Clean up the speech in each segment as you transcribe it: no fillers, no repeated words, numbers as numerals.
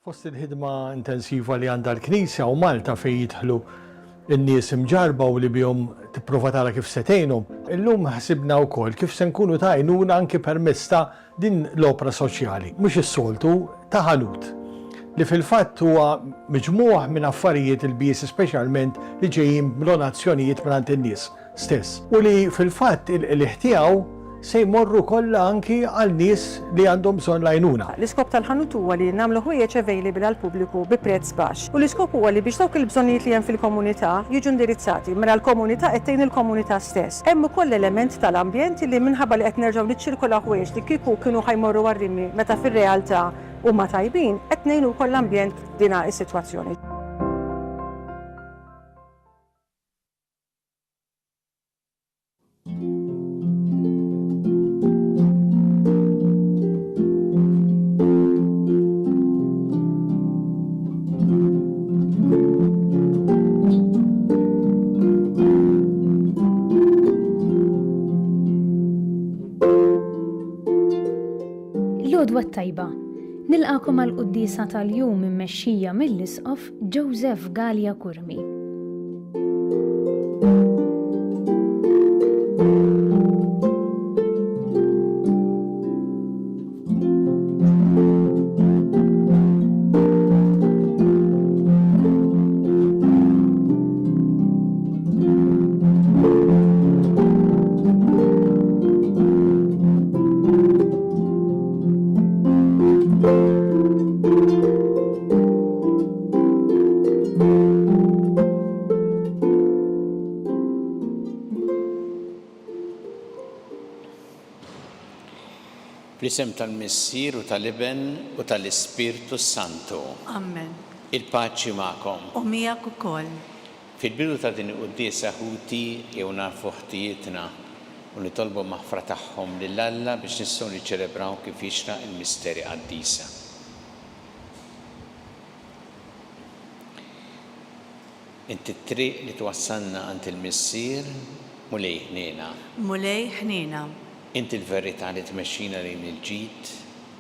Fost il-ħidma intensiva li għandha l-Knisja u Malta fejn jidħlu n-nies imġarrba u li bihom tipprova tara kif se tgħinhom, illum ħsibna wkoll kif se nkunu ta' għajnuna anki permezz ta' din l-opra soċjali, mhux is-soltu, ta' ħanut, li fil-fatt huwa miġmugħ minn affarijiet ilbies speċjalment li ġejjin b'donazzjonijiet mingħand in-nies. stess u li fil-fatt il-qligħ tiegħu se jmorru kollha anki għal nies li għandhom bżonn l-għajnuna. L-iskop tal-ħanut huwa li nagħmlu ħwejjeġ available għall-pubbliku bi prezz baxx u l-iskop huwa li biex dawk il-bżonnijiet li hemm fil-komunità jiġu indirizzati. Mela l-komunità qed tgħin il-komunità stess. Hemm ukoll l-element tal-ambjent li minħabba li qed nerġgħu niċċirkolaw ħwejjeġ li kieku kienu ħa jmorru għar-rimi meta fir-realtà huma tajbin, qed ngħinu wkoll l-ambjent f'dina s-sitwazzjoni. L-għodwa t-tajba. Nilqagħkom għall-quddiesa tal-jum immexxija mill-Isqof Joseph Galea Curmi. Fl-isem tal-Missier u tal-Iben u tal-Ispirtu s-Santu. Amen. Il-paċi magħkom. U miegħek ukoll. Fil-bidu ta' din il-quddiesa ħuti jew nagħrfu ħtijietna u nitolbu maħfra tagħhom lil Alla biex nistgħu niċċelebraw kif jixraq il-misteri qaddisa. Inti t-triq li twassalna għand il-Missier, Mulej ħniena. Mulej ħniena. Inti l-verità li tmexxina lejn il-ġid,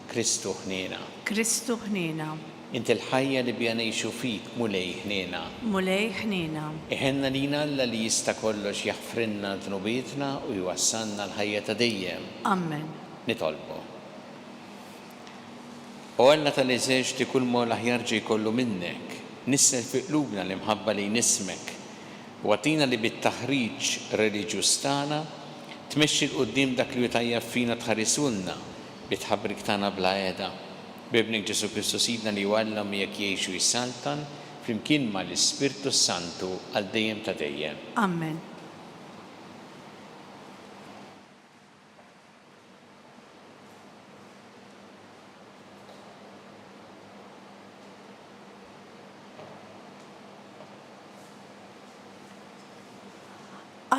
Kristu ħniena. Kristu ħniena. Inti l-ħajja li biha ngħixu fik, Mulej ħniena. Mulej ħniena. Iħenn għalina Alla li jista' kollox jaħfrilna dnubietna u jwassalna l-ħajja ta' dejjem. Ammen. Nitolbu. O Alla tal-eżerċti kulma hu l-aħjar ġej kollu minnek, nissel fi qlubna l-imħabba lejn ismek, u agħtina li bit-taħriġ reliġjuż tagħna tmexxi 'l quddiem dak li hu tajjeb fina tħarisulna bit-tħabrik tagħna bla heda. B'Ibnek Ġesù Kristu Sidna li hu Alla u miegħek jgħix u jsaltan flimkien ma' l-Ispirtu s-Santu għal dejjem ta' dejjem. Ammen.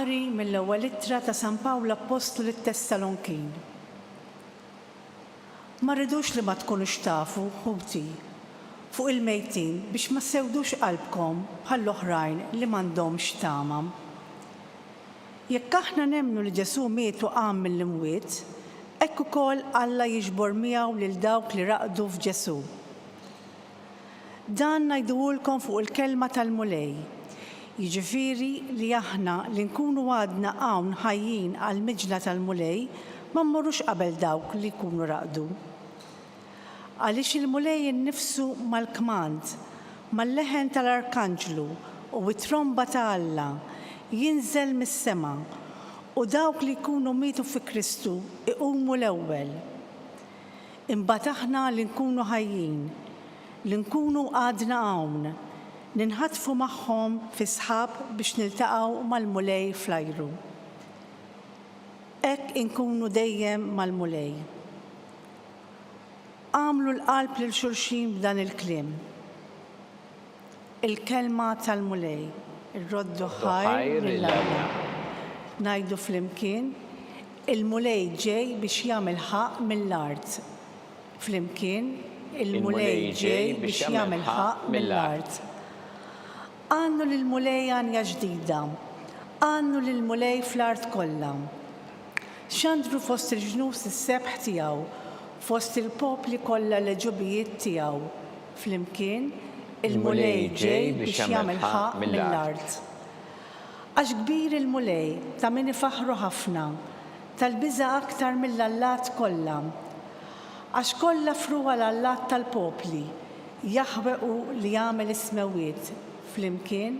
Qari mill-Ewwel Ittra ta' San Pawl Appostlu lit-Tessalonkin. Ma rridux li ma tkunux tafu, ħuti, fuq il-mejtin biex ma ssewdux qalbkom bħall-oħrajn li m'għandhomx tama. Jekk aħna nemmnu li Ġesù miet u qam mill-imwiet, hekk ukoll Alla jiġbor miegħu lil dawk li raqdu f'Ġesù. Dan ngħiduhulkom fuq il-kelma tal-Mulej, jiġifieri li aħna li nkunu għadna hawn ħajjin għall-miġna tal-Mulej ma mmorrux qabel dawk li jkunu raqdu. Għaliex il-Mulej innifsu mal-kmand, mal-leħen tal-arkanġlu u t-tromba ta' Alla, jinżel mis-sema, u dawk li jkunu mietu fi Kristu jqumu l-ewwel. Imbagħad aħna li nkunu ħajjin, li nkunu għadna hawn, ninħatfu magħhom fis-sħab biex niltaqgħu mal-Mulej fl-ajru. Hekk inkunu dejjem mal-Mulej. Agħmlu l-qalb lil xulxin b'dan il-kliem. Il-kelma tal-Mulej. Irroddu ħajr lil Alla. Ngħidu flimkien, Il-Mulej ġej biex jagħmel ħaqq mill-art. Flimkien, Il-Mulej ġej biex jagħmel ħaqq mill-art. Għannu lill-Mulej għanja ġdida. Għannu lill-Mulej fl-art kollha. Xandru fost il-ġnus is-sebħ tiegħu, fost il-popli kollha l-għeġubijiet tiegħu. Flimkien, Il-Mulej ġej biex jagħmel ħaqq mill-art. Għax kbir il-Mulej, ta' min ifaħħru ħafna, tal-biża' aktar mill-allat kollha. Għax kollha frugħa l-allat tal-popli, Jaħwe hu li għamel is-smewwiet, flimkien,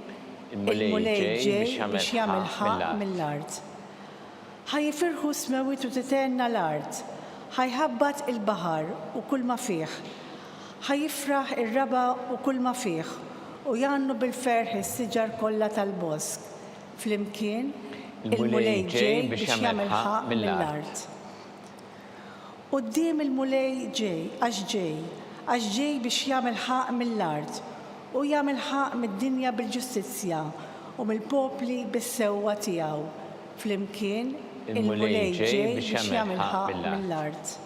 Il-Mulej ġej biex jagħmel ħaqq mill-art. Ħa jifirħu s-smewwiet u tithenna l-art, ħa jħabbat il-baħar u kulma fih, ħa jifraħ ir-raba' u kulma fih, u jgħannu bil-ferħ is-siġar kollha tal-bosk. Flimkien, Il-Mulej ġej biex jagħmel ħaqq mill-art. Quddiem il-Mulej ġej, għax ġej, għax ġej biex jagħmel ħaqq mill-art, hu jagħmel ħaqq mid-dinja bil-ġustizzja u mill-popli bis-sewwa tiegħu. Flimkien, il-Mulej ġej biex jagħmel ħaqq mill-art.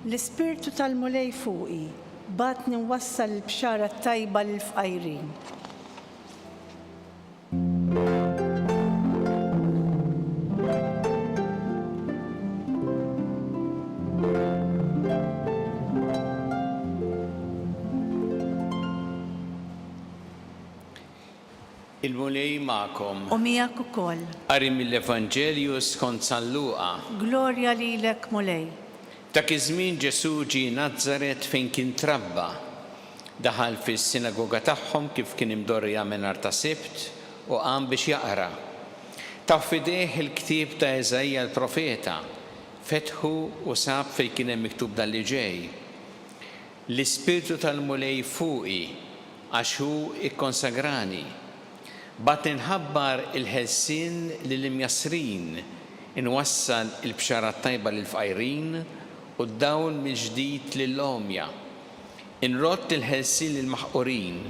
L-Ispirtu tal-Mulej fuqi, bagħatni nwassal il-bxara t-tajba lill-fqajrin. Il-Mulej magħkom. U miegħek ukoll. Qari mill-Evanġelju skont San Luqa. Glorja lilek, Mulej. F'dak iż-żmien Ġesù ġie Nazaret fejn kien trabba. Daħal fis-sinagoga tagħhom kif kien imdorri jagħmel nhar ta' Sibt u qam biex jaqra. Tawh f'idejh il-ktieb ta' Iżaija l-profeta, fetħu u sab fejn kien hemm miktub dan li ġej, L-Ispirtu tal-Mulej fuqi, għax hu kkonsagrani. Bagħatni nħabbar il-ħelsien lill-imjassrin, inwassal il-bxara t-tajba lill-fqajrin u d-dawl mill-ġdid lill-għomja. Inrodd il-ħelsien lill-maħqurin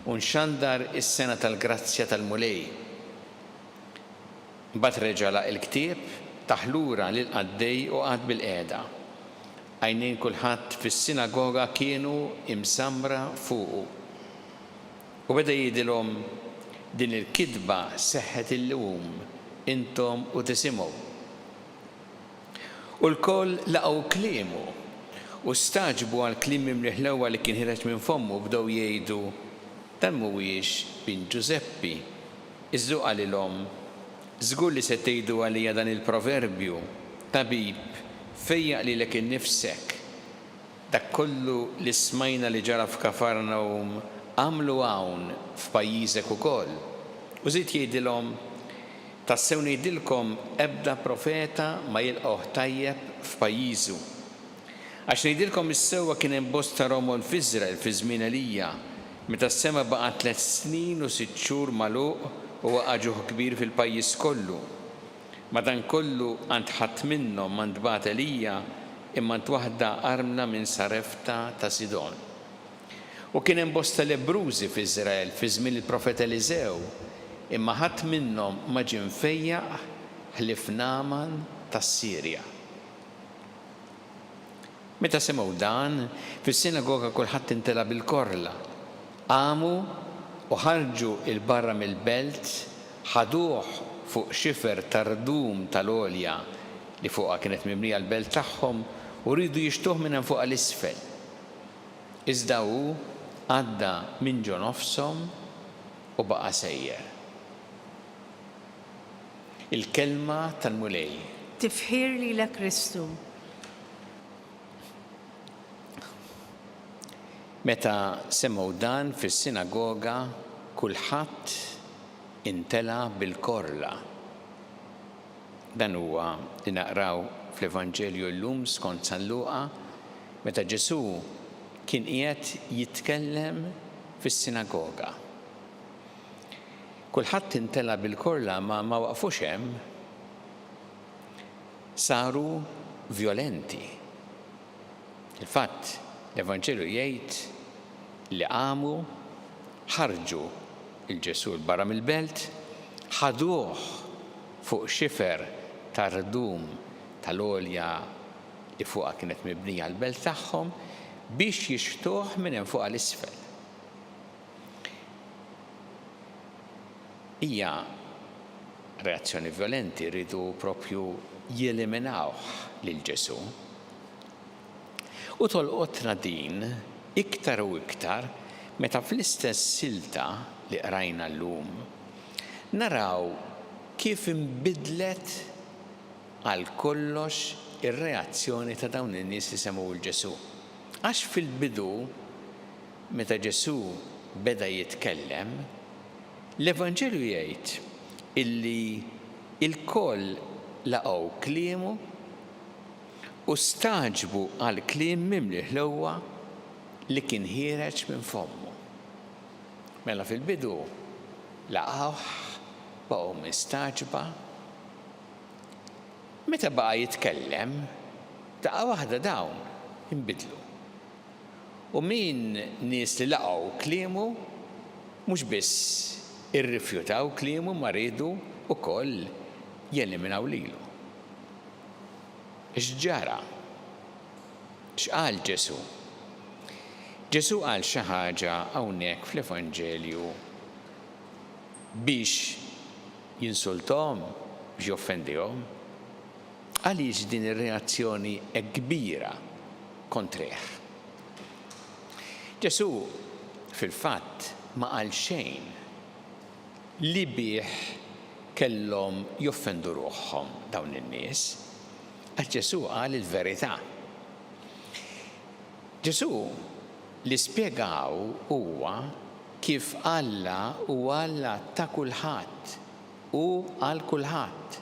u nxandar is-sena tal-grazzja tal-Mulej. Imbagħad reġa' għalaq il-ktieb, tah lura lill-qaddej u qagħad bilqiegħda. Għajnejn kulħadd fis-sinagoga kienu imsammra fuqu. U beda jgħidilhom, Din il-kitba seħħet illum, intom u tisimgħu. U lkoll laqgħu kliemu, u stagħġbu għall-kliem mimli ħlewwa li kien ħiereġ minn fommu, u bdew jgħidu, Dan mhuwiex bin Ġużeppi? Iżda hu qalilhom, Żgur li se tgħidu għalija dan il-proverbju, 'Tabib, fejjaq lilek innifsek. Dak kollu li smajna li ġara f'Kafarnahum agħmlu hawn f'pajjiżek ukoll. U żied jgħidilhom, Tassew ngħidilkom, ebda profeta ma jilqgħuh tajjeb f'pajjiżu. Għax ngħidilkom is-sewwa kien hemm bosta romol f'Iżrael fi żmien Elija, meta s-sema baqa' tlett snin u sitt xhur magħluq u waqa' ġuħ kbir fil-pajjiż kollu. Madankollu għand ħadd minnhom ma ntbagħat Elija imma għand waħda armla minn Sarefta ta' Sidon. U kien hemm bosta lebbrużi f'Iżrael fi żmien il-profeta Eliżew, imma ħadd minnhom ma ġie mfejjaq ħlief Nagħman tas-Sirja. Meta semgħu dan, fis-sinagoga kulħadd imtela bil-korla. Qamu u ħarġu 'l barra mill-belt, ħaduh fuq xifer ta' rdum tal-għolja li fuqha kienet mibnija l-belt tagħhom u riedu jixtuh minn hemm fuq għal isfel. Iżda hu għadda minn ġo nofshom u baqa' sejjer. Il-Kelma tal-Mulej. Tifħir lilek Kristu. Meta semgħu dan fis-sinagoga kulħadd imtela bil-korla. Dan huwa li naqraw fl-Evanġelju llum skont San Luqa, meta Ġesù kien qiegħed jitkellem fis-sinagoga. Kulħadd imtela bil-korla ma ma waqfux hemm. Saru vjolenti. Fil-fatt, l-Evanġelju jgħid li qamu, ħarġu 'l Ġesù 'l barra mill-belt, ħaduh fuq xifer ta' rdum tal-għolja li fuqha kienet mibnija l-belt tagħhom, biex jixħtuh minn hemm fuq għal isfel. Hija reazzjoni vjolenti, riedu proprju jeliminawh lil Ġesù. U tolqotna din iktar u iktar meta fl-istess silta li qrajna llum, naraw kif inbidlet għal kollox ir-reazzjoni ta' dawn in-nies li semgħu 'l Ġesù. Għax fil-bidu, meta Ġesù beda jitkellem, l-Evanġelju jgħid illi lkoll laqgħu kliemu u stagħġbu għall-kliem mimli ħlewwa li kien ħiereġ minn fommu. Mela fil-bidu laqgħuh, baqgħu mistagħġba. Meta baqa' jitkellem, daqqa waħda dawn inbidlu. U min nies li laqgħu kliemu, mhux biss irrifjutaw kliemu ma riedu wkoll jeliminaw lilu. X'ġara? X'qal Ġesù? Ġesù qal xi ħaġa hawnhekk fl-Evanġelju biex jinsultahom, biex joffendihom? Għaliex din ir-reazzjoni hekk kbira kontrih? Ġesù fil-fatt ma qal xejn li bih kellhom joffendu ruħhom dawn in-nies, għax Ġesù qal il-verità. Ġesù li spjega hawn huwa kif Alla huwa Alla ta' kulħadd, hu għal kulħadd.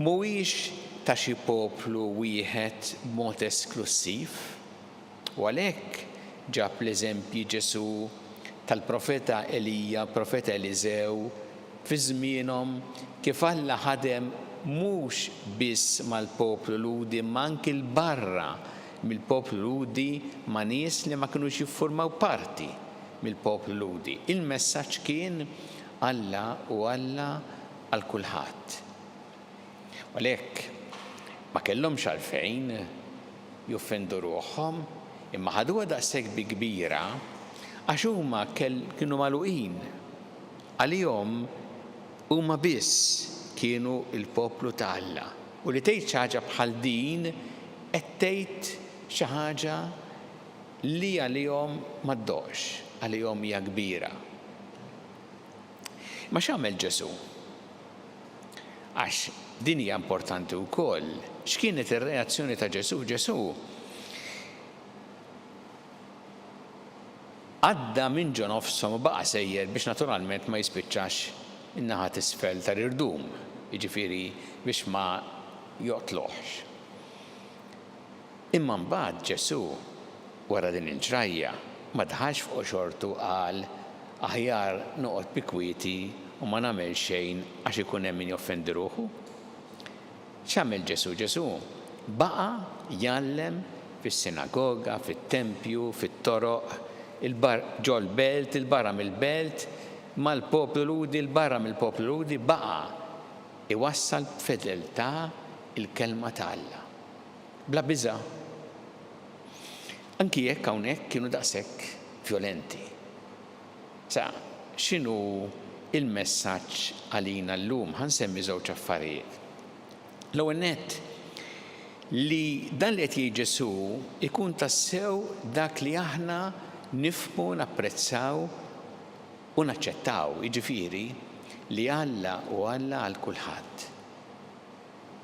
Mhuwiex ta' xi poplu wieħed b'mod esklussiv. U għalhekk ġab l-eżempji Ġesù tal-profeta Elija, profeta Eliżew, fi żmienhom kif Alla ħadem mhux biss mal-poplu Lhudi imma anki 'l barra mill-poplu Lhudi ma' nies li ma kinux jiffurmaw parti mill-poplu Lhudi. Il-messaġġ kien Alla hu Alla għal kulħadd. U għalhekk ma kellhomx għalfejn joffendu ruħhom, imma ħaduha daqshekk bi kbira għax huma kienu magħluqin. Għalihom huma biss kienu l-poplu ta' Alla. U li tgħid xi ħaġa bħal din qed tgħid xi ħaġa li għalihom ma ddoqqx, għalihom hija kbira. Imma x'għamel Ġesù? Għax din hija importanti wkoll. X'kienet ir-reazzjoni ta' Ġesù? Ġesù għadda minn ġo nofshom u baqa' sejjer biex naturalment ma jispiċċax in-naħa t'isfel tal-irdum, jiġifieri biex ma joqtluhx. Imma mbagħad Ġesù, wara din il-ġrajja, ma dħalx f'qoxortu u qal, Aħjar noqgħod bi kwieti u ma nagħmel xejn għax ikun hemm min joffendi ruħu. X'għamel Ġesù? Ġesù baqa' jgħallem fis-sinagoga, fit-tempju, fit-toroq, ġol-belt, 'il barra mill-belt, mal-poplu Lhudi, 'il barra mill-poplu Lhudi, baqa' iwassal b'fedeltà l-kelma ta' Alla. Bla biża'. Anki jekk hawnhekk kienu daqshekk vjolenti. Sa, x'inhu l-messaġġ għalina llum? Ħa nsemmi żewġ affarijiet. L-ewwel nett, li dan li qed jgħid Ġesù jkun tassew dak li aħna nifhmu, napprezzaw u naċċettaw, jiġifieri li Alla hu Alla għal kulħadd.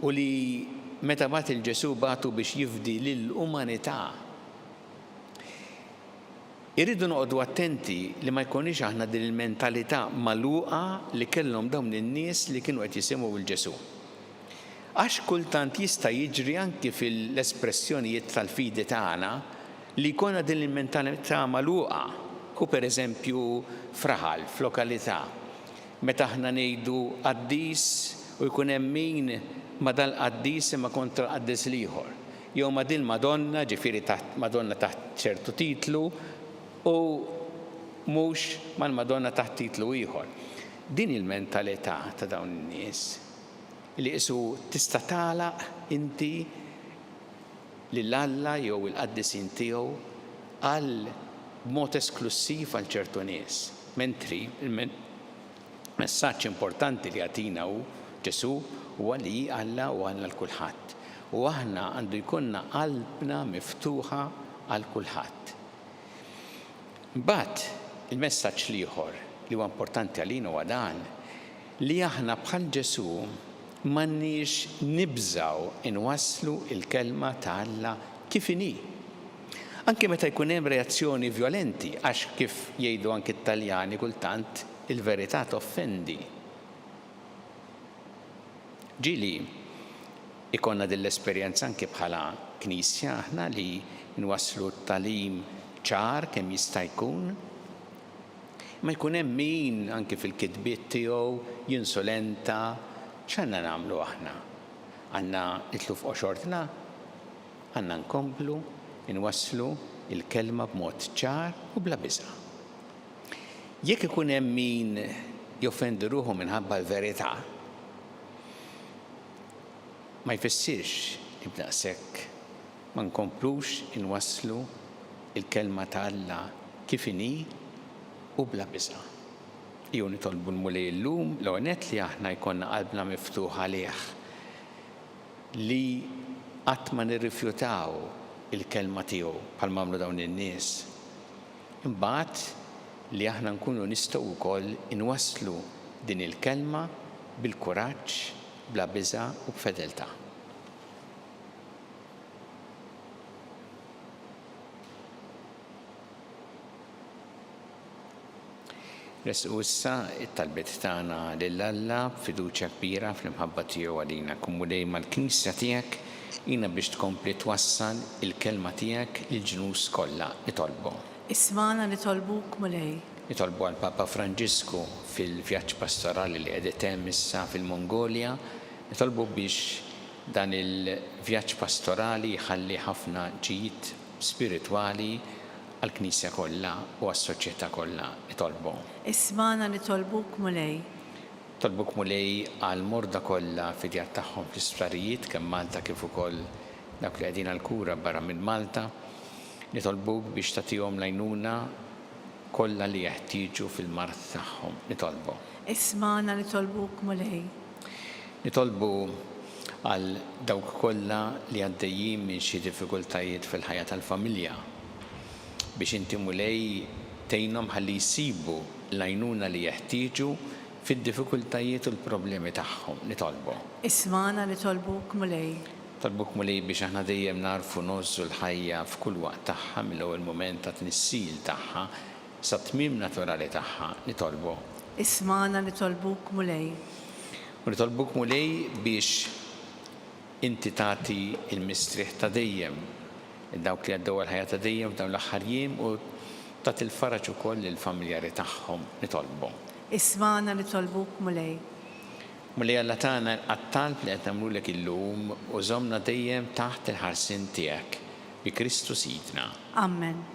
U li meta bagħat 'il Ġesù bagħtu biex jifdi lill-umanità. Irridu noqogħdu attenti li ma jkollniex aħna din il-mentalità magħluqa li kellhom dawn in-nies li kienu qed jisimgħu 'l Ġesù. Għax kultant jista' jiġri anki fil-espressjonijiet tal-fidi tagħna li jkollna din il-mentalità magħluqa. Ħu pereżempju f'raħal, f'lokalità, Meta aħna ngħidu qaddis u jkun hemm min ma' dal-qaddis imma kontra l-qaddis l-ieħor. Jew ma' dil-Madonna, ġifieri taħt Madonna taħt ċertu titlu u mhux mal-Madonna taħt titlu ieħor. Din hi l-mentalità ta' dawn in-nies li qisu tista' tagħlaq inti lil Alla jew il-qaddisin tiegħu għal b'mod esklussiv għal ċertu nies, mentri. Messaġġ importanti li jagħtina hu Ġesù huwa li Alla hu Alla għal kulħadd u aħna għandu jkollna qalbna miftuħa għal kulħadd. Imbagħad il-messaġġ l-ieħor li huwa importanti għalina huwa dan, li aħna bħal Ġesù m'għandniex nibżgħu nwasslu l-kelma ta' Alla kif inhi. Anki meta jkun hemm reazzjoni vjolenti, għax kif jgħidu anki t-Taljani kultant il-verità toffendi. Ġieli ikollna din l-esperjenza anki bħala Knisja aħna li nwasslu t-tagħlim ċar kemm jista' jkun. Imma jkun hemm min anki fil-kitbiet tiegħu jinsulenta. X'għandna nagħmlu aħna? Għandna nidħlu f'qoxortna? Għandna nkomplu nwasslu l-kelma b'mod ċar u bla biża'. Jekk ikun hemm min joffendi ruħu minħabba l-verità, ma jfissirx li b'daqshekk ma nkomplux inwasslu l-Kelma ta' Alla kif inhi u bla biża'. Ejjew nitolbu l-Mulej illum l-ewwel nett li aħna jkollna qalbna miftuħa għalih, li qatt ma nirrifjutaw il-Kelma tiegħu bħalma għamlu dawn in-nies. Imbagħad li aħna nkunu nistgħu wkoll inwasslu din il-kelma bil-kuraġġ, bla biża' u b'fedeltà. Nressqu issa t-talbiet tagħna lil Alla b'fiduċja kbira fl-imħabba tiegħu għalina. Kun Mulej mal-Knisja tiegħek, għinna biex tkompli twassal il-kelma tiegħek lill-ġnus kollha. Nitolbu. Ismagħna nitolbuk, Mulej. Nitolbu għall-Papa Franġisku fil-vjaġġ pastorali li qed itemm issa fil-Mongolja. Nitolbu biex dan il-vjaġġ pastorali jħalli ħafna ġid spiritwali għall-Knisja kollha u għas-soċjetà kollha. Nitolbu. Ismagħna nitolbuk, Mulej. Nitolbuk, Mulej, għall-morda kollha fid-djar tagħhom fl-isptarijiet, kemm Malta kif ukoll dawk li qegħdin għall-kura barra minn Malta. Nitolbuk biex tagħtihom l-għajnuna kollha li jeħtieġu fil-mard tagħhom. Nitolbu. Ismagħna nitolbuk, Mulej. Nitolbu għal dawk kollha li għaddejjin minn xi diffikultajiet fil-ħajja tal-familja, biex inti Mulej tgħinhom ħalli jsibu l-għajnuna li jeħtieġu fid-diffikultajiet u l-problemi tagħhom. Nitolbu. Ismagħna nitolbuk, Mulej. Nitolbuk Mulej biex aħna dejjem nagħrfu ngħożżu l-ħajja f'kull waqt tagħha mill-ewwel mument ta' tnissil tagħha sat-tmiem naturali tagħha. Nitolbu. Ismagħna nitolbuk, Mulej. U nitolbuk, Mulej, biex inti tagħti l-mistrieħ ta' dejjem lil dawk li għaddew għall-ħajja ta' dejjem f'dawn l-aħħar jiem u tagħti l-faraġ ukoll lill-familjari tagħhom. Nitolbu. Ismagħna nitolbuk, Mulej. Mulej Alla tagħna, ilqa' t-talb li qed nagħmlulek illum u żommna dejjem taħt il-ħarsien tiegħek. Bi Kristu Sidna. Ammen.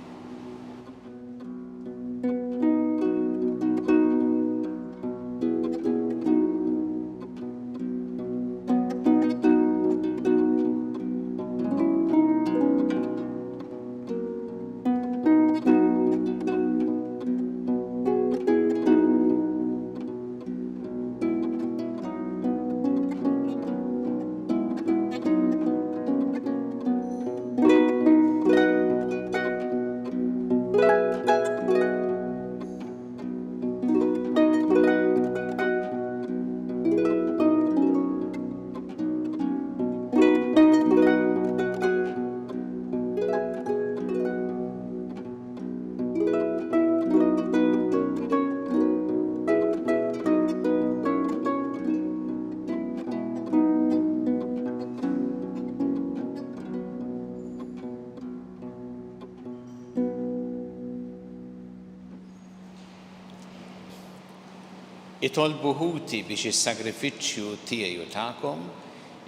Itolbu ħuti biex is-sagrifiċċju tiegħi u tagħkom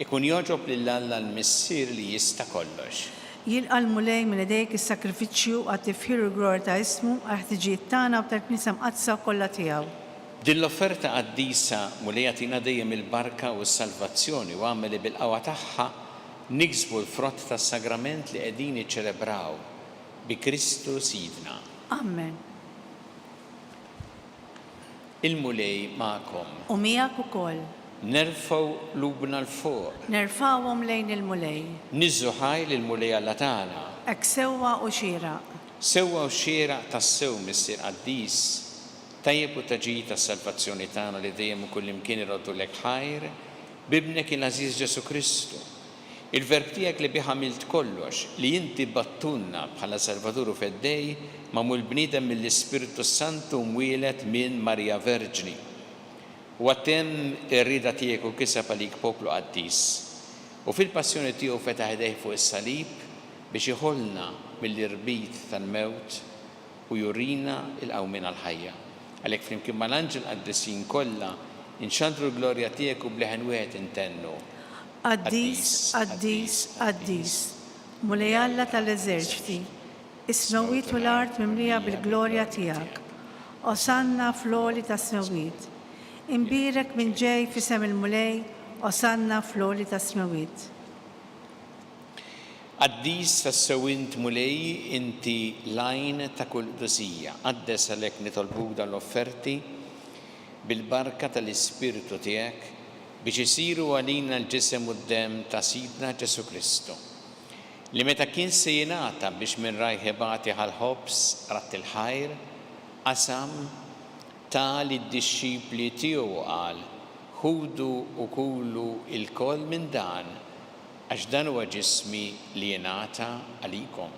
ikun jogħġob lil Alla l-Missier li jista' kollox. Jilqa' l-Mulej minn idejk is-sagrifiċċju għat-tifħir u l-glorja ta' ismu, għall-ħtiġijiet tagħna u tal-Knisja Mqaddsa kollha tiegħu. B'din l-offerta qaddisa, Mulej agħtina dejjem il-barka u s-salvazzjoni u agħmel li bil-qawwa tagħha niksbu l-frott tas-sagrament li qegħdin niċċelebraw, bi Kristu Sidna. Ammen. Il-Mulej magħkom. U miegħek ukoll. Nerfgħu qlubna 'l fuq. Nerfgħuhom lejn il-Mulej. Niżżu ħajr lill-Mulej Alla tagħna. Hekk sewwa u xieraq. Sewwa u xieraq tassew, Missier qaddis, tajjeb u ta' ġid għas-salvazzjoni tagħna li dejjem u kullimkien irroddulek ħajr, b'Ibnek il-għażiż Ġesù Kristu, il-Verb tiegħek li bih għamilt kollox, li inti bgħattulna bħala Salvatur u Feddej, magħmul bniedem mill-Ispirtu s-Santu mwieled minn Marija Verġni. Huwa temm ir-rieda tiegħek u kiseb għalik poplu qaddis. U fil-passjoni tiegħu fetaħ idejh fuq is-salib biex iħollna mill-irbit tal-mewt u jurina l-qawmien għall-ħajja. Għalhekk flimkien mal-anġli l-qaddisin kollha nxandru l-glorja tiegħek u b'leħen wieħed intennu, Qaddis, qaddis, qaddis, Mulej Alla tal-eżerċti, is-smewwiet u l-art mimlija bil-glorja tiegħek. Osanna fl-għoli tas-smewwiet. Imbierek min ġej f'isem il-Mulej, Osanna fl-għoli tas-smewwiet. Qaddis tassew int Mulej, inti l-għajn ta' kull qdusija. Qaddes għalhekk nitolbuk dawn l-offerti bil-barka tal-Ispirtu tiegħek biex isiru għalina l-ġisem u d-demm ta' Sidna Ġesù Kristu, li meta kien se jingħata biex minn rajh ibati ħa l-ħobż, radd il-ħajr, qasam, ta lid-dixxipli tiegħu u qal, Ħudu u kulu lkoll minn dan, Għax dan huwa ġismi li jingħata għalikom.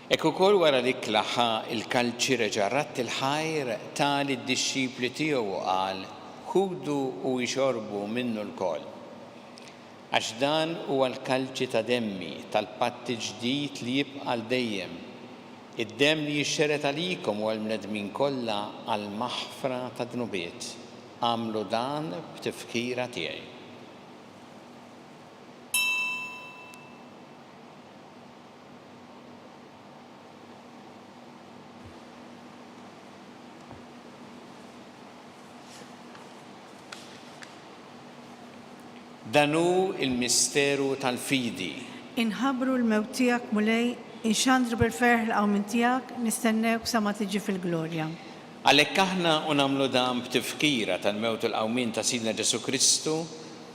Hekk ukoll wara l-ikla ħa l-kalċi reġa' radd il-ħajr, ta lid-dixxipli tiegħu u qal, Ħudu u ixorbu minnu lkoll. Għax dan huwa l-kalċi ta' demmi, tal-patt il-ġdid li jibqa' għal dejjem, id-demm li jixxered għalikom u għall-bnedmin kollha għall-maħfra tad-dnubiet. Agħmlu dan b'tifkira tiegħi. Dan hu l-misteru tal-fidi. Inħabbru l-mewt tiegħek, Mulej, inxandru bil-ferħ l-qawmien tiegħek, nistennewk sa ma tiġi fil-glorja. Għalhekk aħna u nagħmlu dan b'tifkira tal-mewt u l-qawmien ta' Sidna Ġesù Kristu,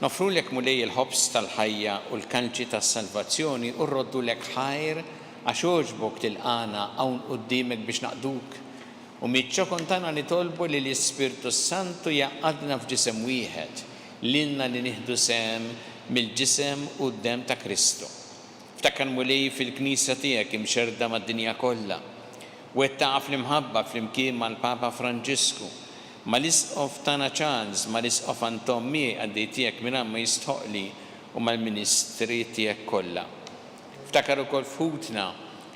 noffrulek Mulej il-ħobż tal-ħajja u l-kalċi tas-salvazzjoni u rroddulek ħajr għax għoġbok tilqagħna hawn quddiemek biex naqduk. U miċ-ċokon tagħna nitolbu li l-Ispirtu s-Santu jgħaqqadna f'ġisem wieħed, lilna li nieħdu sehem mill-ġisem u d-demm ta' Kristu. Ftakar Mulej fil-Knisja tiegħek imxerrda mad-dinja kollha. Wettaqha fl-imħabba flimkien mal-Papa Franġisku, mal-Isqof tagħna Charles, mal-Isqof Anton miegħi qaddej tiegħek mingħajr ma jistħoqqli u mal-ministri tiegħek kollha. Ftakar ukoll f'ħutna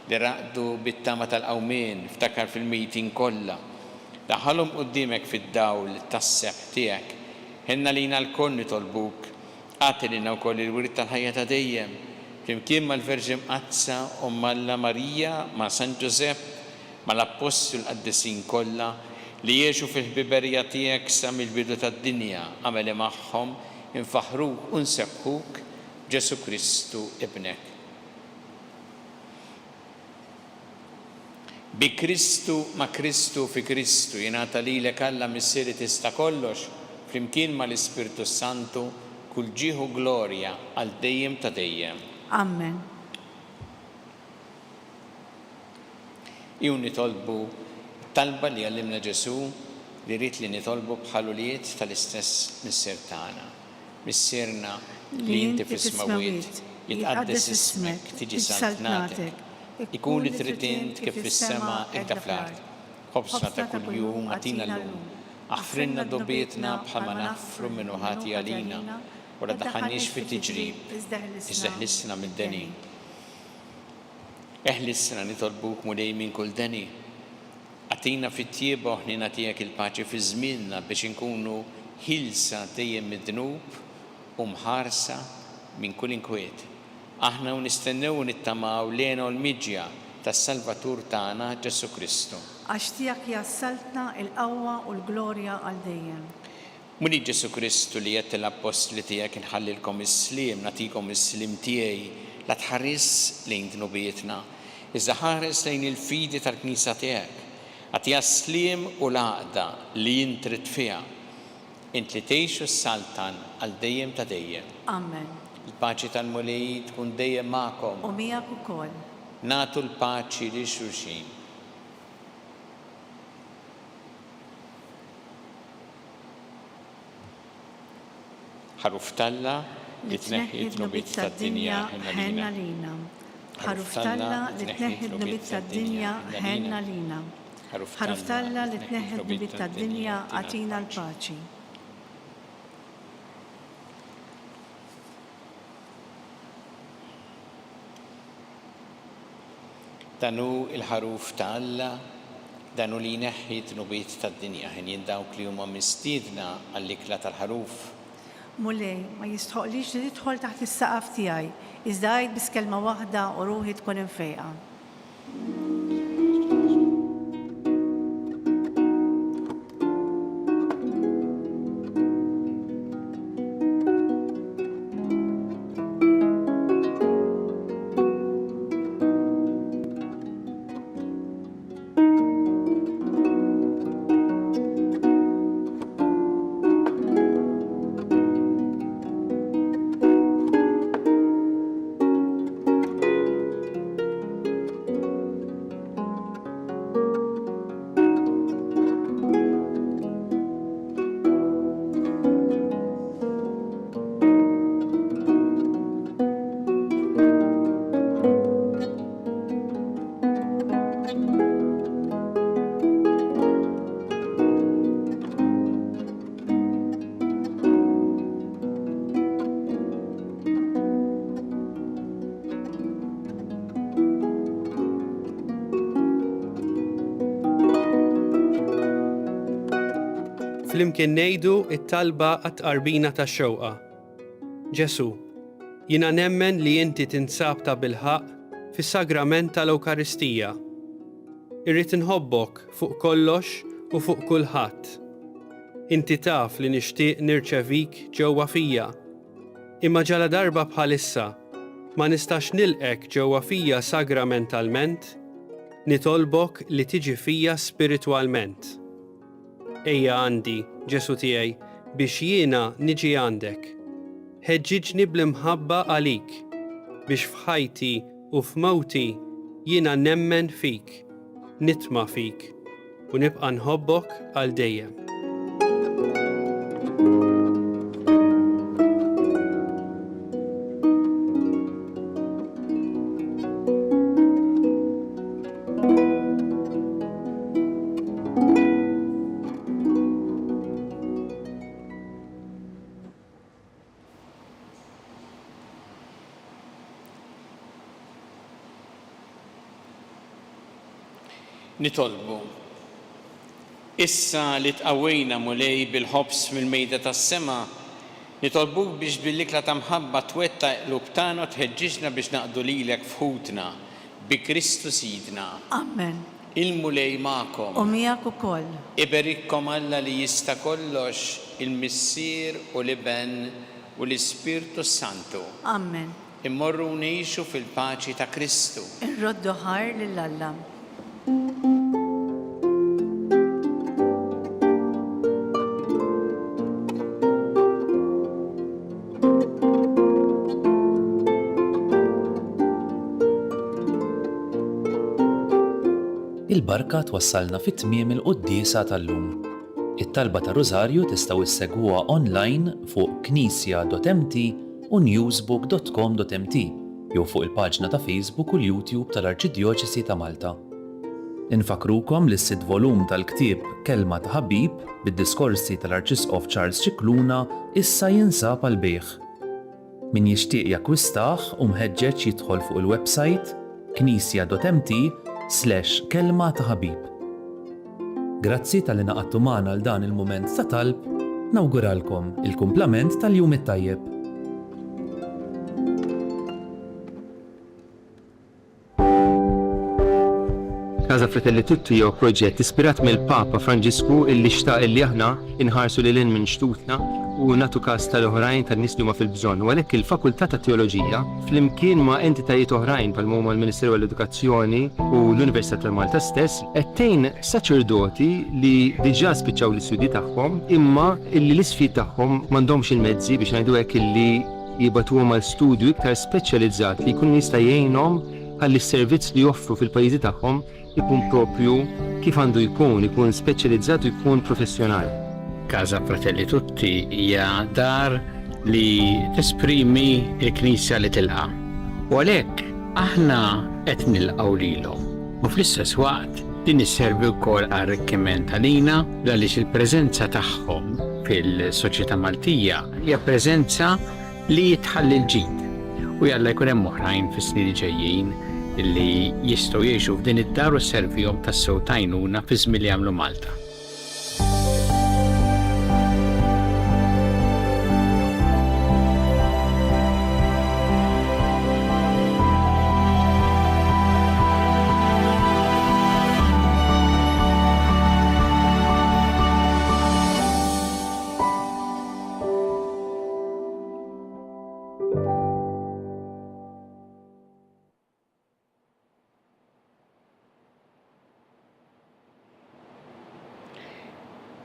li raqdu bit-tama tal-qawmien, ftakar fil-mejtin kollha. Daħħalhom quddiemek fid-dawl tas-sebħ tiegħek. Ħenn għalina lkoll nitolbuk Agħti lilna wkoll il-wirt tal-ħajja ta' dejjem, flimkien mal-Verġni Mqaddsa, Omm Alla Marija, ma' San Ġużepp, mal-Appostli u l-qaddisin kollha, li għexu fil-ħbiberija tiegħek sa mill-bidu tad-dinja, agħmel li magħhom infaħħruk u nsebbħuk b'Ġesù Kristu Ibnek. Bi Kristu, ma' Kristu, fi Kristu, jingħata lilek Alla Missier li tista' kollox, flimkien ma' l-Ispirtu s-Santu, kull ġieħ u glorja għal dejjem ta' dejjem. Ammen. Ejjew nitolbu t-talba li għallimna Ġesù li ried li nitolbu bħal ulied tal-istess Missier tagħna. Missierna li inti fis-smewwiet, jitqaddes ismek, tiġi saltnatek, ikun li trid int kif fis-sema hekk fl-art. Ħobżna ta' kuljum agħtina llum. Aħfrilna dnubietna bħalma naħfru min hu ħati għalina, u la ddaħħalniex fit-tiġrib, iżda eħlisna mid-deni. Eħlisna nitolbuk Mulej minn kull deni. Agħtina fit-tjieba u ħniena tiegħek il-paċi fi żmienna biex inkunu ħielsa dejjem mid-dnub u mħarsa minn kull inkwiet, aħna u nistennew u nittamaw l-hena u l-miġja tas-Salvatur tagħna Ġesù Kristu. Għax tiegħek hija s-saltna, il-qawwa u l-glorja għal dejjem. Mulej Ġesù Kristu li għedt lill-appostli tiegħek inħallilkom is-sliem, nagħtikom is-sliem tiegħi, la tħarisx lejn dnubietna, iżda ħares lejn il-fidi tal-Knisja tiegħek. Agħtiha s-sliem u l-għaqda li int trid fiha, int li tgħix u ssaltan għal dejjem ta' dejjem. Amen. Il-paċi tal-Mulej tkun dejjem magħkom. U miegħek ukoll. Nagħtu l-paċi lil xulxin. Ħaruf t'Alla li tneħħi d-dnubiet tad-dinja, ħenn għalina. Ħaruf t'Alla li tneħħi d-dnubiet tad-dinja, ħenn għalina. Ħaruf t'Alla li tneħħi d-dnubiet tad-dinja, agħtina l-paċi. Dan hu l-Ħaruf ta' Alla, dan hu li jneħħi d-dnubiet tad-dinja. Henjin dawk li huma mistiedna għall-ikla tal-Ħaruf. Mulej, ma jistħoqqlix li tidħol taħt is-saqaf tiegħi, iżda għid biss kelma waħda u ruħi tkun imfejqa. Flimkien ngħidu t-talba għat-tqarbina tax-xewqa. Ġesù, jiena nemmen li inti tinsab tabilħaqq fis-sagrament tal-Ewkaristija. Irrid inħobbok fuq kollox u fuq kulħadd. Inti taf li nixtieq nirċevik ġewwa fija. Imma ġaladarba bħalissa ma nistax nilqgħek ġewwa fija sagramentalment, nitolbok li tiġi fija spiritwalment. Ejja għandi, Ġesù tiegħi, biex jiena niġi għandek. Ħeġġiġni bl-imħabba għalik, biex f'ħajti u f'mewti jiena nemmen fik, nitma' fik, u nibqa' nħobbok għal dejjem. Nitolbu. Issa li tqawwejna, Mulej, bil-ħobż mill-mejda tas-sema, nitolbuk biex bil-ikla ta' mħabba twettaq il-qlub tagħna u tħeġġiġna biex naqdu lilek f'ħutna, bi Kristu Sidna. Amen. Il-Mulej magħkom. U miegħek ukoll. Iberikkom Alla li jista' kollox, il-Missier u l-Iben u l-Ispirtu s-Santu. Amen. Immorru u ngħixu fil-paċi ta' Kristu. Inroddu ħajr lil Alla. Il-barka twassalna fi tmiem il-quddiesa tal-lum. It-talba tar-Rużarju tistgħu issegwuha online fuq knisja.mt u newsbook.com.mt jew fuq il-paġna ta' Facebook u l-YouTube tal-Arċidjoċesi ta' Malta. Infakkrukom li s-sitt volum tal-ktieb Kelma ta' Ħabib bid-diskorsi tal-Arċisqof Charles Scicluna issa jinsab għall-bejgħ. Min jixtieq jakkwistah hu mħeġġeġ jidħol fuq il-websajt knisja.mt slash kelma ta' ħabib. Grazzi talli ngħaqadtu magħna għal dan il-mument ta' talb, nawguralkom il-kumplament tal-jum it-tajjeb. Casa Fratelli Tutti huwa proġett ispirat mill-Papa Franġisku illi xtaq illi aħna inħarsu lil hinn minn xtutna u nagħtu kas tal-oħrajn tan-nies li huma fil-bżonn. U għalhekk il-Fakultà tat-Teoloġija flimkien ma' entitajiet oħrajn bħalma huma l-Ministeru għall-Edukazzjoni u l-Università ta' Malta stess qed tgħin saċerdoti li diġà spiċċaw l-istudji tagħhom imma illi l-isfid tagħhom m'għandhomx il-mezzi biex ngħidu hekk illi jibagħtuhom għal studju iktar speċjalizzat li jkun jista' jgħinhom ħalli s-servizz li joffru fil-pajjiżi tagħhom ikun proprju kif għandu jkun, ikun speċjalizzat u jkun professjonali. Casa Fratelli Tutti hija dar li tesprimi l-Knisja li tilqa'. U għalhekk aħna qed nilqgħu lilhom. U fl-istess waqt din isservi wkoll arrikkiment għalina għaliex il-preżenza tagħhom fil-soċjetà Maltija hija preżenza li jitħalli l-ġid. U jalla jkun hemm oħrajn fis-snin li ġejjin li jistgħu jgħixu f'din id-dar u sservihom tassew t'għajnuna fiż-żmien li jagħmlu Malta.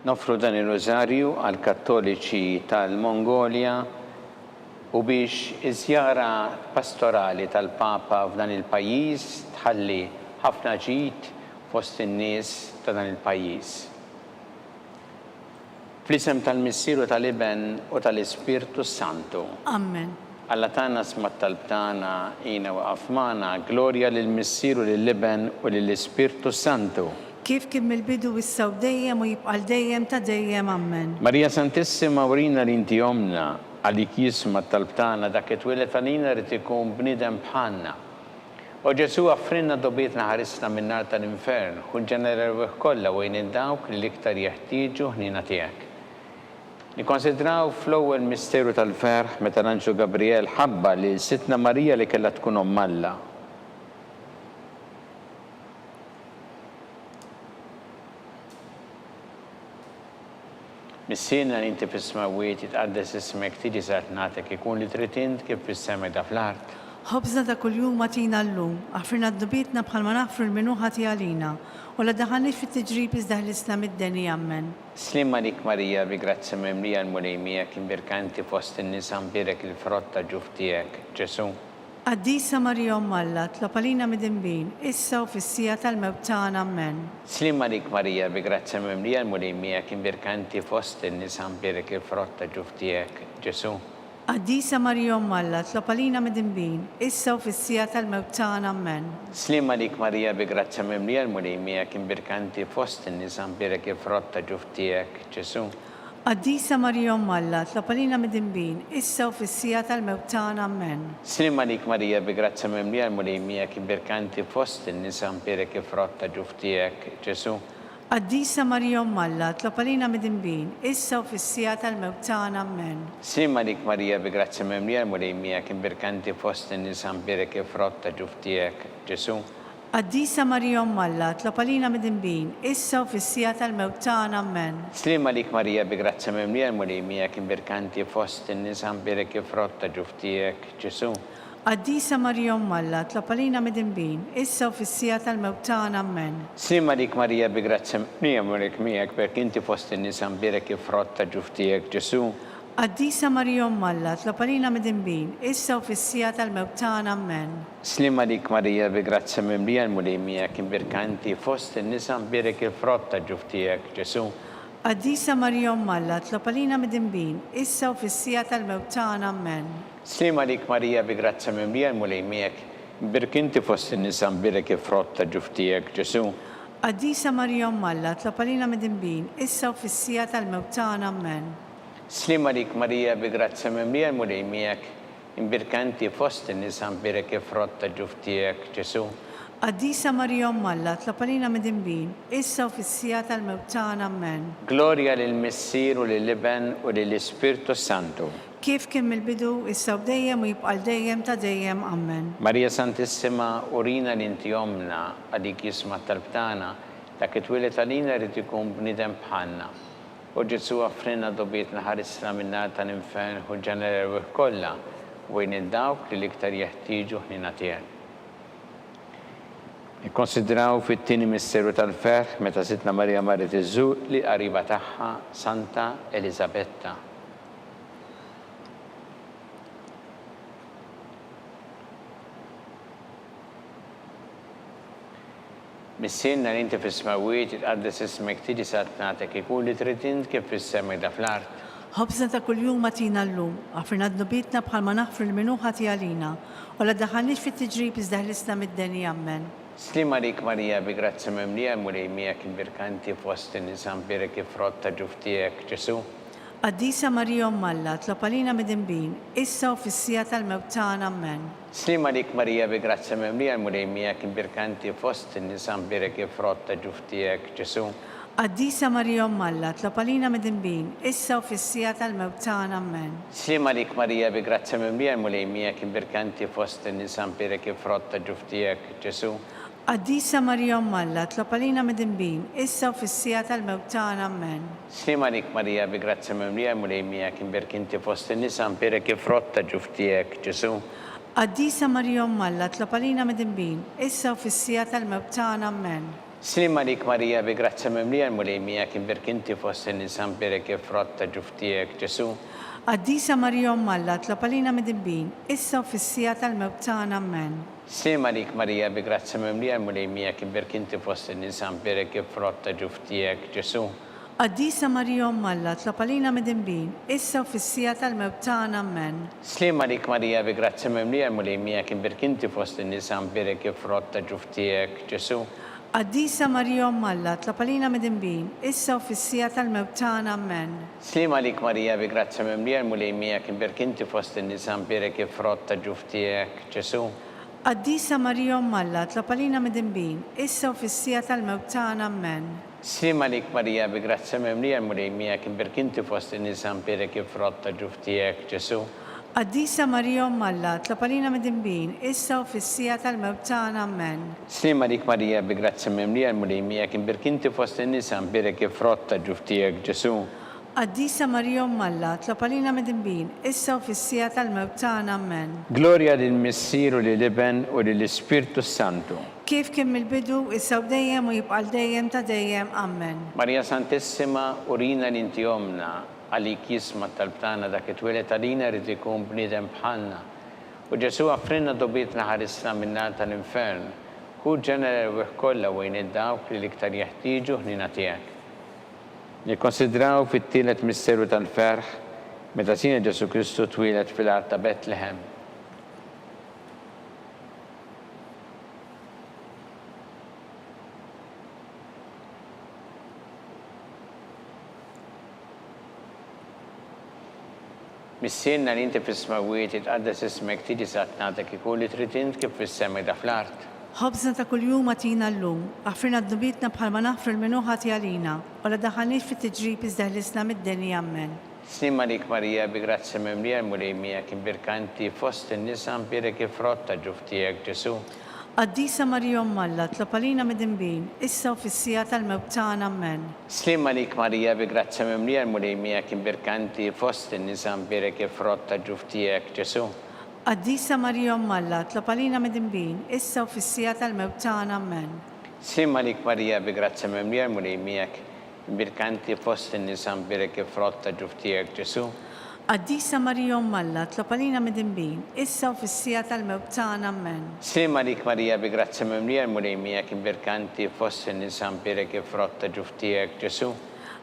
Noffru dan ir-Rużarju għall-Kattoliċi tal-Mongolja u biex iż-żjara pastorali tal-Papa f'dan il-pajjiż tħalli ħafna ġid fost in-nies ta' dan il-pajjiż. Fl-isem tal-Missier u tal-Iben u tal-Ispirtu s-Santu. Ammen. Alla tagħna sma' t-talb tagħna, għina u iqaf magħna, Glorja lill-Missier u lill-Iben u lill-Ispirtu s-Santu. Kif kien mill-bidu issa u dejjem u jibqa' għal dejjem ta' dejjem. Ammen. Marija Santissima urina li inti Ommna, għalik jisma' t-talb tagħna, dak li twieled għalina jrid ikun bniedem bħalna. O Ġesù, aghfrilna dnubietna ħarisna min-nar tal-infern, ħu l-ġenna l-erwieħ kollha u għin lil dawk li l-iktar jeħtieġu ħniena tiegħek. Nikkonsidraw fl-ewwel misteru tal-ferħ meta l-anġlu Gabrijel ħabbar lil Sidtna Marija li kellha tkun Omm Alla. Missierna li inti fis-smewwiet, jitqaddes ismek, tiġi saltnatek, ikun li trid int kif fis-sema hekk fl-art. Ħobżna ta' kuljum agħtina llum, aħfrilna dnubietna bħalma naħfru 'l min hu ħati għalina, u la ddaħħalniex fit-tiġrib iżda ħlisna mid-deni. Ammen. Sliem għalik Marija bi grazzja mimlija l-Mulej miegħek, imbierka inti fost in-nisa mbierek il-frott ta' ġuf tiegħek, Ġesù. Qaddisa Marija Omm Alla, tlob għalina midinbin, issa u fis-siegħa tal-mewt tagħna. Ammen. Sliem għalik Marija, bi grazzja mimlija l-Mulej miegħek, imbierka inti fost in-nisa mbierek il-frott ta' ġuf tiegħek, Ġesù. Qaddisa Marija Omm Alla, tlob għalina midinbin, issa u fis-siegħa tal-mewt tagħna. Ammen. Sliem għalik Marija, bi grazzja mimlija l-Mulej miegħek, imbierka inti fost in-nisa mbierek il-frott ta' ġuf tiegħek, Ġesù. Qaddisa Marija Omm Alla, tlob għalina midinbin, issa u fis-siegħa tal-mewt tagħna. Ammen. Sliem għalik Marija bi grazzja mimlija l-Mulej miegħek imbierka inti fost in-nisa mbierek il-frott ta' ġuf tiegħek, Ġesù. Qaddisa Marija Omm Alla, tlob għalina midinbin, issa u fis-siegħa tal-mewt tagħna. Ammen. Sliem għalik Marija bi grazzja mimlija l-Mulej miegħek imbierka inti fost in-nisa mbierek il-frott ta' ġuf tiegħek, Ġesù. Qaddisa Marija Omm Alla, tlob għalina midinbin, issa u fis-siegħa tal-mewt tagħna. Ammen. Sliem għalik Marija bi grazzja mimlija l-Mulej miegħek imbierka inti fost in-nisa mbierek il-frott ta' ġuf tiegħek, Ġesù. Qaddisa Marija Omm Alla, tlob għalina midinbin, issa u fis-siegħa tal-mewt tagħna. Ammen. Sliem għalik Marija bi grazzja mimlija l-Mulej miegħek berk inti fost in-nisa mbierek il-frott ta' ġuf tiegħek, Ġesù. Qaddisa Marija Omm Alla, tlob għalina midinbin, issa u fis-siegħa tal-mewt tagħna. Ammen. Sliem għalik Marija bi grazzja mimlija l-Mulej miegħek imbierka inti fost in-nisa mbierek il-frott ta' ġuf tiegħek, Ġesù. Qaddisa Marija Omm Alla, tlob għalina midinbin, issa u fis-siegħa tal-mewt tagħna. Ammen. Sliem għalik Marija bi grazzja mimlija l-Mulej miegħek, imbierka inti fost in-nisa mbierek il-frott ta' ġuf tiegħek, Ġesù. Qaddisa Marija Omm Alla, tlob għalina midinbin, issa u fis-siegħa tal-mewt tagħna. Ammen. Sliem għalik Marija bi grazzja mimlija l-Mulej miegħek, imbierka inti fost in-nisa mbierek il-frott ta' ġuf tiegħek, Ġesù. Qaddisa Marija Omm Alla, tlob għalina midinbin, issa u fis-siegħa tal-mewt tagħna. Ammen. Glorja lill-Missier u lill-Iben u lill-Ispirtu s-Santu. Kif kien mill-bidu, issa u dejjem u jibqa' għal dejjem ta' dejjem. Ammen. Marija Santissima, urina li inti Ommna, għalik jisma' t-talb tagħna, dak li twieled għalina jrid ikun bniedem bħalna. O Ġesù aħfrilna dnubietna ħarisna min-nar tal-infern ħu l-ġenna l-erwieħ kollha u għin lil dawk li l-iktar jeħtieġu ħniena tiegħek. Nikkonsidraw fit-tieni misteru tal-ferħ meta Sidtna Marija marret iżżur lill-qariba tagħha Santa Eliżabetta. Missierna li inti fis-smewwiet, jitqaddes ismek, tiġi saltnatek, ikun li trid int kif fis-sema hekda fl-art. Ħobżna ta' kuljum agħtina llum, aħfirna dnubietna bħalma naħfru lil min hu ħati għalina, u la ddaħħalniex fit-tiġrib iżda ħlisna mid-deni. Ammen. Sliem għalik Marija bi grazzja mimlija l-Mulej miegħek imbierka inti fost in-nisa mbierek il-frott ta' ġuf tiegħek, Ġesù. Qaddisa Marija Omm Alla, tlob għalina midinbin, issa u fis-siegħa tal-mewt tagħna. Ammen. Sliem għalik Marija bi grazzja mimlija l-Mulej miegħek imbierka inti fost in-nisa mbierek il-frott ta' ġuf tiegħek, Ġesù. Qaddisa Marija Omm Alla, tlob għalina midinbin, issa u fis-siegħa tal-mewt tagħna. Ammen. Sliem għalik Marija bi grazzja mimlija l-Mulej miegħek imbierka inti fost in-nisa mbierek il-frott ta' ġuf tiegħek, Ġesù. Qaddisa Marija Omm Alla, tlob għalina midinbin, issa u fis-siegħa tal-mewt tagħna. Ammen. Sliem għalik Marija bi grazzja mimlija l-Mulej miegħek imbierk inti fost in-nisa mbierek il-frott ta' ġuf tiegħek, Ġesù. Qaddisa Marija Omm Alla, tlob għalina midinbin, issa u fis-siegħa tal-mewt tagħna. Ammen. Sliem għalik Marija bi grazzja mimlija l-Mulej miegħek imbierk inti fost in-nisa mbierek il-frott ta' ġuf tiegħek, Ġesù. Qaddisa Marija Omm Alla, tlob għalina midinbin, issa u fis-siegħa tal-mewt tagħna. Ammen. Sliem għalik Marija bi grazzja mimlija l-Mulej miegħek imbierk inti fost in-nisa mbierek il-frott ta' ġuf tiegħek Ġesù. Qaddisa Marija Omm Alla tlob għalina midinbin, issa u fis-siegħa tal-mewt tagħna. Ammen. Sliem għalik Marija bi grazzja mimlija l-Mulej miegħek imbierk inti fost in-nisa mbierek il-frott ta' ġuf tiegħek Ġesù. Qaddisa Marija Omm Alla tlob għalina midinbin, issa u fis-siegħa tal-mewt tagħna. Ammen. Sliem għalik Marija bi grazzja mimlija l-Mulej miegħek imbierk inti fost in-nisa mbierek il-frott ta' ġuf tiegħek Ġesù. Qaddisa Marija Omm Alla tlob għalina midinbin, issa u fis-siegħa tal-mewt tagħna. Ammen. Sliem għalik Marija bi grazzja mimlija l-Mulej miegħek imbierk inti fost in-nisa mbierek il-frott ta' ġuf tiegħek Ġesù. Qaddisa Marija Omm Alla tlob għalina midinbin, issa u fis-siegħa tal-mewt tagħna. Ammen. Sliem għalik Marija bi grazzja mimlija l-Mulej miegħek imbierk inti fost in-nisa mbierek il-frott ta' ġuf tiegħek Ġesù. Qaddisa Marija Omm Alla, tlob għalina midinbin, issa u fis-siegħa tal-mewt tagħna. Ammen. Glorja lill-Missier u lill-Iben u lill-Ispirtu s-Santu. Kif kien mill-bidu, issa u dejjem u jibqa' għal dejjem ta' dejjem. Ammen. Marija Santissima, urina li inti Ommna, għalik jisma' t-talb tagħna dak li twieled għalina jrid ikun bniedem bħalna. U Ġesù għafrilna dnubietna ħarisna min-nar tal-infern. Ħu ġenna l-erwieħ kollha u għin lil dawk li l-iktar jeħtieġu ħniena tiegħek. Nikkonsidraw fit-tielet misteru tal-ferħ meta Sidna Ġesù Kristu twieled fil-għar ta' Betlehem. Missierna li inti fis-smewwiet, jitqaddes ismek, tiġi saltnatek, ikun li trid int kif fis-sema hekda fl-art. Ħobżna ta' kuljum agħtina llum. Aħfirna dnubietna bħalma naħfru 'l min hu ħati għalina, u la ddaħħalniex fit-tiġrib iżda ħlisna mid-deni. Ammen. Sliem għalik Marija, bi grazzja mimlija l-Mulej miegħek, imbierka inti fost in-nisa, mbierek il-frott ta' ġuf tiegħek, Ġesù. Qaddisa Marija Omm Alla, tlob għalina midinbin, issa u fis-siegħa tal-mewt tagħna. Ammen. Sliem għalik Marija, bi grazzja mimlija l-Mulej miegħek, imbierka inti fost in-nisa, mbierek il-frott ta' ġuf tiegħek, Ġesù. Qaddisa Marija Omm Alla, tlob għalina midinbin, issa u fis-siegħa tal-mewt tagħna. Ammen. Sliem għalik Marija, bi grazzja mimlija l-Mulej miegħek, Imbierka inti fost in-nisa mbierek il-frott ta' ġuf tiegħek Ġesù. Qaddisa Marija Omm Alla, tlob għalina midinbin, issa u fis-siegħa tal-mewt tagħna. Ammen. Sliem għalik Marija bi grazzja mimlija l-Mulej miegħek imbierka inti fost in-nisa mbierek il-frott ta' ġuf tiegħek Ġesù.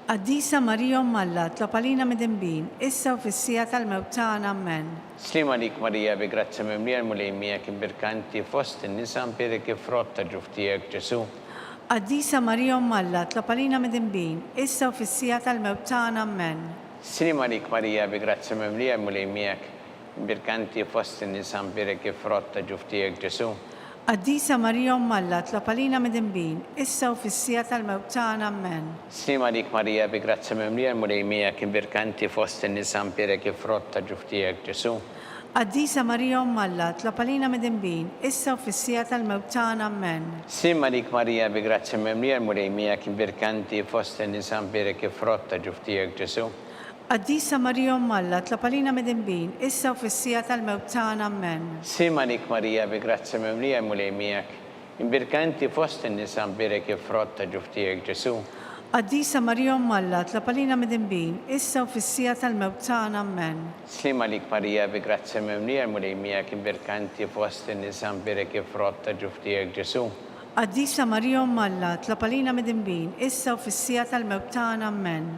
Qaddisa Marija Omm Alla, tlob għalina midinbin, issa u fis-siegħa tal-mewt tagħna. Ammen. Sliem għalik Marija bi grazzja mimlija l-Mulej miegħek imbierka inti fost in-nisa mbierek il-frott ta' ġuf tiegħek Ġesù. Qaddisa Marija Omm Alla, tlob għalina midinbin, issa u fis-siegħa tal-mewt tagħna. Ammen. Sliem għalik Marija, bi grazzja mimlija l-Mulej miegħek, imbierka inti fost in-nisa mbierek il-frott ta' ġuf tiegħek Ġesù. Qaddisa Marija Omm Alla, tlob għalina midinbin, issa u fis-siegħa tal-mewt tagħna. Ammen. Sliem għalik Marija, bi grazzja mimlija, il-Mulej miegħek, imbierka inti fost in-nisa mbierek il-frott ta' ġuf tiegħek, Ġesù. Qaddisa Marija Omm Alla, tlob għalina midinbin, issa u fis-siegħa tal-mewt tagħna. Ammen. Sliem għalik Marija, bi grazzja mimlija, il-Mulej miegħek, imbierka inti fost in-nisa mbierek il-frott ta' ġuf tiegħek, Ġesù. Qaddisa Marija Omm Alla, tlob għalina midinbin, issa u fis-siegħa tal-mewt tagħna. Ammen. Sliem għalik Marija, bi grazzja mimlija l-Mulej miegħek. Imbierka inti fost in-nisa mbierek il-frott ta' ġuf tiegħek Ġesù. Qaddisa Marija Omm Alla, tlob għalina midinbin, issa u fis-siegħa tal-mewt tagħna. Ammen. Sliem għalik Marija, bi grazzja mimlija l-Mulej miegħek, imbierka inti fost in-nisa mbierek il-frott ta' ġuf tiegħek Ġesù. Qaddisa Marija Omm Alla, tlob għalina midinbin, issa u fis-siegħa tal-mewt tagħna. Ammen.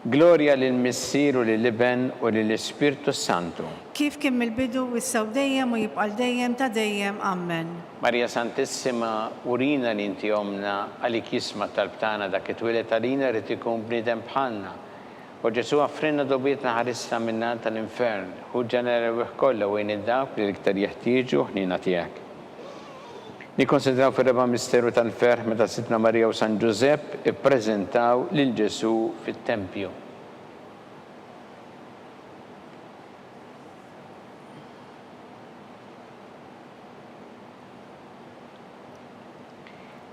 Glorja lill-Missier u lill-Iben u lill-Ispirtu s-Santu. Kif kien mill-bidu, issa u dejjem u jibqa' għal dejjem ta' dejjem. Ammen. Marija Santissima, urina li inti Ommna, għalik jisma' t-talb tagħna dak li twieled għalina ried ikun bniedem bħalna. O Ġesù offrilna dogħbietna ħarisna min-nar tal-infern, ħu ġenna l-erwieħ kollha u għin lil dawk li l-iktar jeħtieġu ħniena tiegħek. Nikkonsidraw fir-raba' misteru tal-ferħ meta Sidtna Marija u San Ġużepp ippreżentaw lil Ġesù fit-tempju.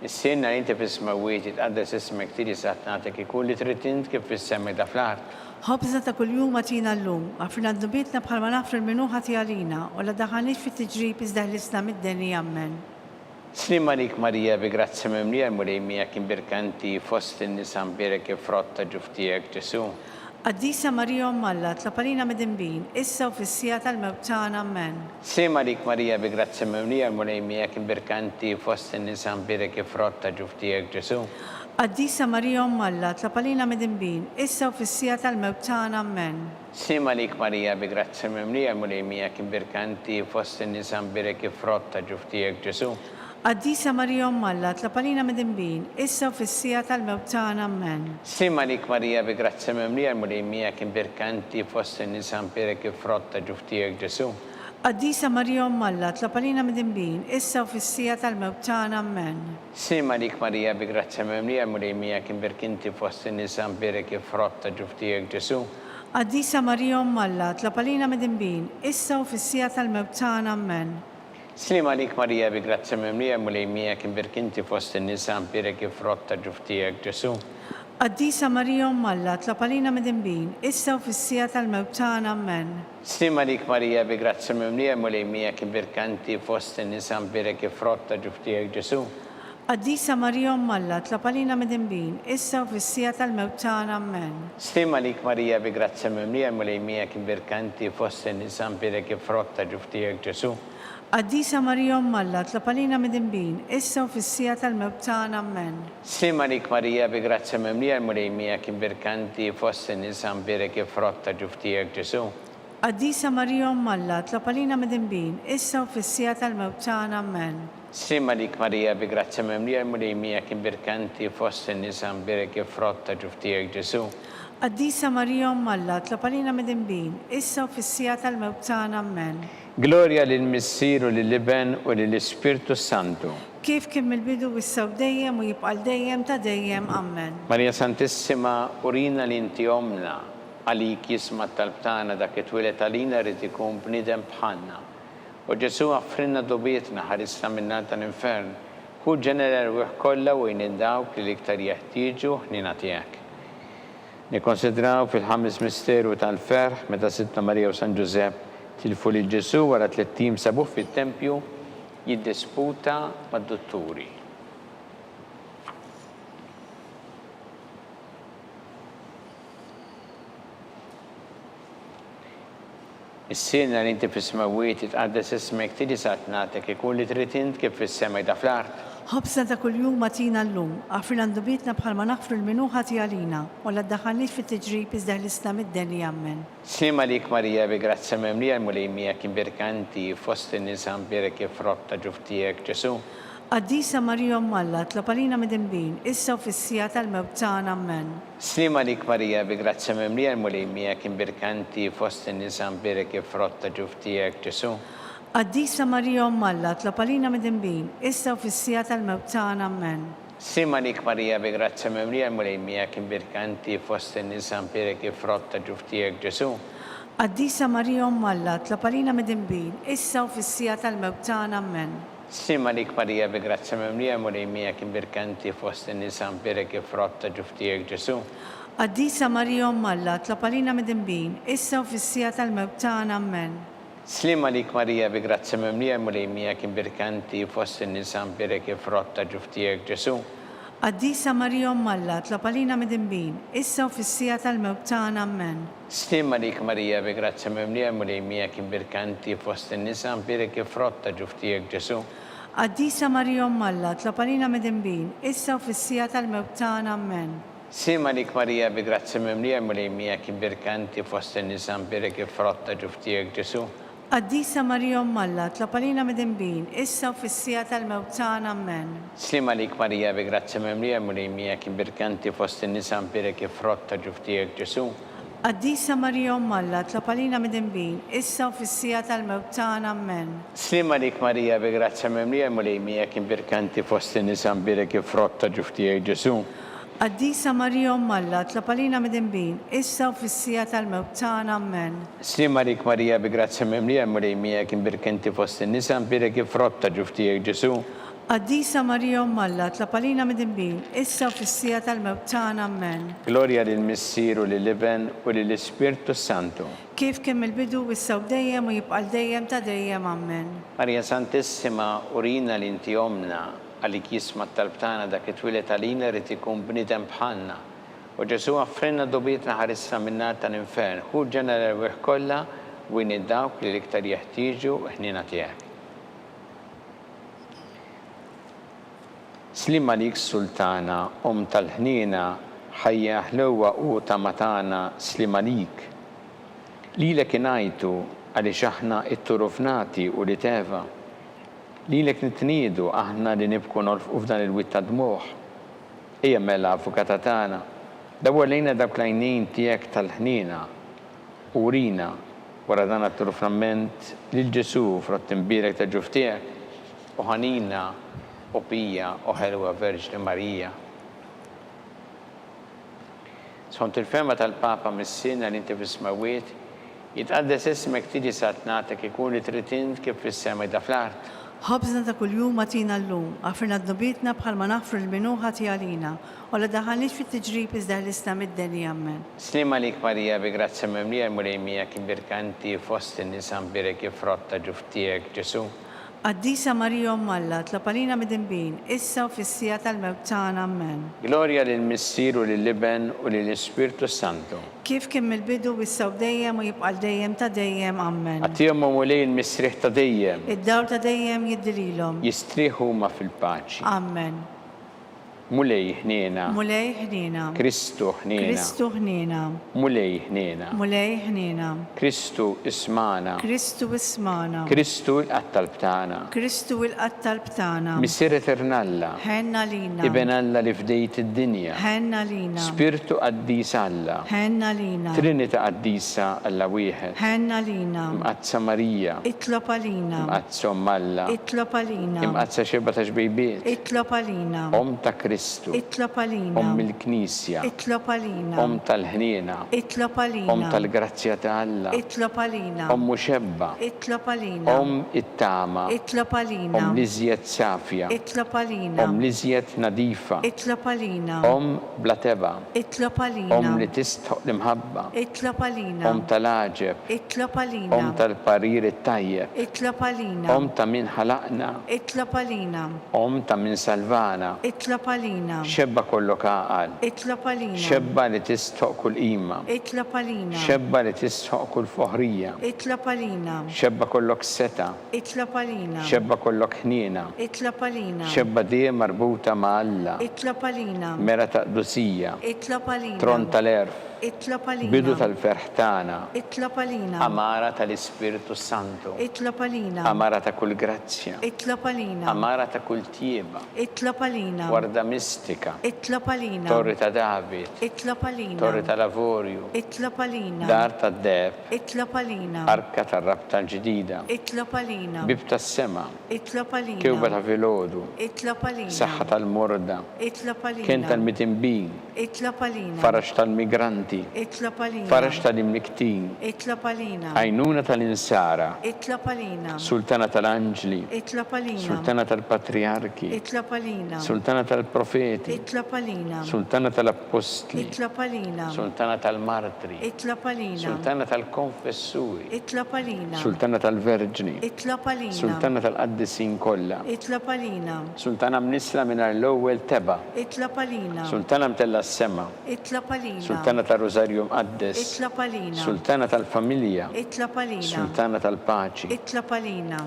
Missierna li inti fis-smewwiet, jitqaddes ismek, tiġi saltnatek, ikun li trid int kif fis-sema hekk fl-art. Ħobżna ta' kuljum agħtina llum, aghfirna dnubietna bħalma naghfru 'l min hu ħati għalina, u la ddaħħalniex fit-tiġrib iżda ħlisna mid-deni. Ammen. Sliem għalik Marija bi grazzja mimlija l-Mulej miegħek imbierka inti fost in-nisa mbierek il-frott ta' ġuf tiegħek Ġesù. Qaddisa Marija Omm Alla, tlob għalina midinbin, issa u fis-siegħa tal-mewt tagħna. Ammen. Sliem għalik Marija bi grazzja mimlija l-Mulej miegħek imbierka inti fost in-nisa mbierek il-frott ta' ġuf tiegħek Ġesù. Qaddisa Marija Omm Alla, tlob għalina midinbin, issa u fis-siegħa tal-mewt tagħna. Ammen. Sliem għalik Marija bi grazzja mimlija l-Mulej miegħek imbierka inti fost in-nisa mbierek il-frott ta' ġuf tiegħek Ġesù. Qaddisa Marija Omm Alla, tlob għalina midinbin, issa u fis-siegħa tal-mewt tagħna. Ammen. Sliem għalik Marija bi grazzja mimlija l-Mulej miegħek imbierka inti fost in-nisa mbierek il-frott ta' ġuf tiegħek Ġesù. Qaddisa Marija Omm Alla, tlob għalina midinbin, issa u fis-siegħa tal-mewt tagħna. Ammen. Sliem għalik Marija bi grazzja mimlija l-Mulej miegħek imbierk inti fost in-nisa mbierek il-frott ta' ġuf tiegħek Ġesù. Qaddisa Marija Omm Alla, tlob għalina midinbin, issa u fis-siegħa tal-mewt tagħna. Ammen. Sliem għalik Marija bi grazzja mimlija l-Mulej miegħek imbierk inti fost in-nisa mbierek il-frott ta' ġuf tiegħek Ġesù. Qaddisa Marija Omm Alla, tlob għalina midinbin, issa u fis-siegħa tal-mewt tagħna. Ammen. Sliem għalik Marija bi grazzja mimlija l-Mulej miegħek imbierka inti fost in-nisa mbierek il-frott ta' ġuf tiegħek Ġesù. Qaddisa Marija Omm Alla, tlob għalina midinbin, issa u fis-siegħa tal-mewt tagħna. Ammen. Sliem għalik Marija bi grazzja mimlija l-Mulej miegħek imbierka inti fost in-nisa mbierek il-frott ta' ġuf tiegħek Ġesù. Qaddisa Marija Omm Alla, tlob għalina midinbin, issa u fis-siegħa tal-mewt tagħna. Ammen. Sliem għalik Marija bi grazzja mimlija l-Mulej miegħek imbierka inti fost in-nisa mbierek il-frott ta' ġuf tiegħek Ġesù. Qaddisa Marija Omm Alla, tlob għalina midinbin, issa u fis-siegħa tal-mewt tagħna. Ammen. Sliem għalik Marija bi grazzja mimlija l-Mulej miegħek imbierka inti fost in-nisa mbierek il-frott ta' ġuf tiegħek Ġesù. Qaddisa Marija Omm Alla, tlob għalina midinbin, issa u fis-siegħa tal-mewt tagħna. Ammen. Glorja lill-Missier u lill-Iben u lill-Ispirtu s-Santu. Kif kien mill-bidu issa u dejjem u jibqa' għal dejjem ta' dejjem. Ammen. Marija Santissima, urina li inti Ommna, għalik jisma' t-talb tagħna dak li twieled għalina ried ikun bniedem bħalna. O Ġesù aghfrilna dnubietna, ħarisna min-nar tal-infern, ħu ġenna l-erwieħ kollha u għin lil dawk li l-iktar jeħtieġu ħniena tiegħek. Nikkonsidraw fil-ħames misteru tal-ferħ meta Sidtna Marija u San Ġużepp tilfu lil Ġesù wara tlett ijiem sabuh fit-tempju jiddisputa mad-dutturi. Missierna li inti fis-smewwiet, jitqaddes ismek, tiġi saltnatek, ikun li trid int kif fis-sema jda fl-art. Ħobżna ta' kuljum agħtina llum, aghfirna dnubietna bħalma naghfru 'l min hu ħati għalina, u la ddaħħalniex fit-tiġrib iżda ħlisna mid-deni. Ammen. Sliem għalik Marija bi grazzja mimlija l-Mulej miegħek imbierka inti fost in-nisa mbierek il-frott ta' ġuf tiegħek Ġesù. Qaddisa Marija Omm Alla, tlob għalina midinbin, issa u fis-siegħa tal-mewt tagħna. Ammen. Sliem għalik Marija bi grazzja mimlija l-Mulej miegħek imbierka inti fost in-nisa mbierek il-frott ta' ġuf tiegħek Ġesù. Qaddisa Marija Omm Alla, tlob għalina midinbin, issa u fis-siegħa tal-mewt tagħna. Ammen. Sliem għalik Marija bi grazzja mimlija l-Mulej miegħek imbierka inti fost in-nisa mbierek il-frott ta' ġuf tiegħek Ġesù. Qaddisa Marija Omm Alla, tlob għalina midinbin, issa u fis-siegħa tal-mewt tagħna. Ammen. Sliem għalik Marija bi grazzja mimlija l-Mulej miegħek imbierka inti fost in-nisa mbierek il-frott ta' ġuf tiegħek Ġesù. Qaddisa Marija Omm Alla, tlob għalina midinbin, issa u fis-siegħa tal-mewt tagħna. Ammen. Sliem għalik Marija bi grazzja mimlija l-Mulej miegħek imbierka inti fost in-nisa mbierek il-frott ta' ġuf tiegħek Ġesù. Qaddisa Marija Omm Alla, tlob għalina midinbin, issa u fis-siegħa tal-mewt tagħna. Ammen. Sliem għalik Marija bi grazzja mimlija l-Mulej miegħek imbierka inti fost in-nisa mbierek il-frott ta' ġuf tiegħek Ġesù. Qaddisa Marija Omm Alla, tlob għalina midinbin, issa u fis-siegħa tal-mewt tagħna. Ammen. Sliem għalik Marija bi grazzja mimlija l-Mulej miegħek imbierka inti fost in-nisa mbierek il-frott ta' ġuf tiegħek Ġesù. Qaddisa Marija Omm Alla, tlob għalina midinbin, issa u fis-siegħa tal-mewt tagħna. Ammen. Sliem għalik Marija bi grazzja mimlija l-Mulej miegħek imbierka inti fost in-nisa mbierek il-frott ta' ġuf tiegħek Ġesù. Qaddisa Marija Omm Alla, tlob għalina midinbin, issa u fis-siegħa tal-mewt tagħna. Ammen. Sliem għalik Marija bi grazzja mimlija l-Mulej miegħek imbierka inti fost in-nisa mbierek il-frott ta' ġuf tiegħek Ġesù. Qaddisa Marija Omm Alla, tlob għalina midinbin, issa u fis-siegħa tal-mewt tagħna. Ammen. Sliem għalik Marija bi grazzja mimlija l-Mulej miegħek imbierka inti fost in-nisa mbierek il-frott ta' ġuf tiegħek Ġesù. Qaddisa Marija Omm Alla, tlob għalina midinbin, issa u fis-siegħa tal-mewt tagħna. Ammen. Glorja lill-Missier u lill-Iben u lill-Ispirtu s-Santu. Kif kien mill-bidu, issa u dejjem u jibqa' għal dejjem ta' dejjem. Ammen. Marija Santissima, urina li inti Ommna, Għalik jisma' t-talb tagħna dak li twieled għalina ried ikun bniedem bħalna. O Ġesù aħfrilna dnubietna ħarisna min-nar tal-infern, ħu l-ġenna l-erwieħ kollha u għin lil dawk li l-iktar jeħtieġu l-ħniena tiegħek. Sliem għalik Sultana, Omm tal-ħniena, ħajja ħlewwa u tama tagħna, sliem għalik. Lilek ingħajtu għaliex aħna itturufnati ulied Eva. Lilek nitniegħdu aħna li nibku nolfqu f'dan il-wied ta' dmugħ. Ejja mela, Avukata tagħna, dawwar lejna dawk l-għajnejn tiegħek tal-ħniena u urina, wara dan għat-truframent, lil Ġesù, frott imbierek tal-ġuf tiegħek, o ħanina, o pija, o ħelwa Verġni Marija. Skont il-fehma tal-Papa Missierna li inti fis-smewwiet, jitqaddes ismek tiġi saltnatek ikun li trid int kif fis-sema ida fl-art. Ħobżna ta' kuljum agħtina llum, aħfirna dnubietna bħalma naħfru lil min hu ħati għalina, u la ddaħħalniex fit-tiġrib iżda ħlisna mid-deni. Ammen. Sliem għalik Marija bi grazzja mimlija l-Mulej miegħek imbierka inti fost in-nisa mbierek il-frott ta' ġuf tiegħek Ġesù. Qaddisa Marija Omm Alla, tlob għalina midinbin, issa u fis-siegħa tal-mewt tagħna. Ammen. Glorja lill-Missier u lill-Iben u lill-Ispirtu s-Santu. Kif kien mill-bidu, issa u dejjem u jibqa' għal dejjem ta' dejjem. Ammen. Agħtihom, o Mulej, il-mistrieħ ta' dejjem. Id-dawl ta' dejjem jiddi lilhom. Jistrieħu huma fil-paċi. Ammen. Mulej ħniena. Mulej ħniena. Kristu ħniena. Kristu ħniena. Mulej ħniena. Mulej ħniena. Kristu ismagħna. Kristu ismagħna. Kristu ilqa' t-talb tagħna. Kristu ilqa' t-talb tagħna. Missier Etern Alla. Ħenn għalina. Iben Alla li fdejt id-dinja. Ħenn għalina. Spirtu Qaddis Alla. Ħenn għalina. Trinita Qaddisa Alla wieħed. Ħenn għalina. Mqaddsa Marija. Itlob għalina. Imqaddsa Omm Alla. Itlob għalina. Imqaddsa Xebgħa ta' Xbejbiet. Itlob għalina. Omm ta' Kristu. Itlob għalina. Omm il-Knisja. Itlob għalina. Omm tal-ħniena. Itlob għalina. Omm tal-grazzja ta' Alla. Itlob għalina. Omm muxebba. Itlob għalina. Omm it-tama. Itlob għalina. Omm l-iżjed safja. Itlob għalina. Omm l-iżjed nadifa. Itlob għalina. Omm bla tebgħa. Itlob għalina. Omm li tistħoq l-imħabba. Itlob għalina. Omm tal-għaġeb. Itlob għalina. Omm tal-parir it-tajjeb. Itlob għalina. Omm ta' min ħalaqna. Itlob għalina. Omm ta' min salvana. Itlob għalina. Xebba kollok għaqal. Itlob għalina. Xebba li tistħoq kull qima. Itlob għalina. Xebba li tistħoq kull foħrija. Itlob għalina. Xebba kollok setgħa. Itlob għalina. Xebba kollok ħniena. Itlob għalina. Xebba dejjem marbuta ma' Alla. Itlob għalina. Mera ta' qdusija. Itlob għalina. Tron tal-għerf. Itlob għalina. Bidu tal-ferħ tagħna. Itlob għalina. Għamara tal-Ispirtu s-Santu. Itlob għalina. Għamara ta' kull grazzja. Itlob għalina. Għamara ta' kull tjieba. Itlob għalina. Warda mistika. Itlob għalina. Torri ta' David. Itlob għalina. Torri tal-avorju. Itlob għalina. Dar tad-deheb. Itlob għalina. Arka tar-rabta l-ġdida. Itlob għalina. Bieb tas-sema. Itlob għalina. Kewba ta' filgħodu. Itlob għalina. Saħħa tal-morda. Itlob għalina. Kenn tal-midinbin. Itlob għalina. Faraġ tal-migranti. Itlob għalina. Faraġ tal-imnikktin. Itlob għalina. Għajnuna tal-insara. Itlob għalina. Sultana tal-anġli. Itlob għalina. Sultana tal-patrijarki. Itlob għalina. Sultana tal-profeti. Itlob għalina. Sultana tal-appostli. Itlob għalina. Sultana tal-martri. Itlob għalina. Sultana tal-konfessuri. Itlob għalina. Sultana tal-Verġni. Itlob għalina. Sultana tal-qaddisin kollha. Itlob għalina. Sultana mnissla mingħajr l-ewwel tebgħa. Itlob għalina. Sultana mtellgħa s-sema. Itlob għalina. Sultana tar-Rużarju Mqaddes. Itlob għalina. Sultana tal-familja. Itlob għalina. Sultana tal-paċi. Itlob għalina.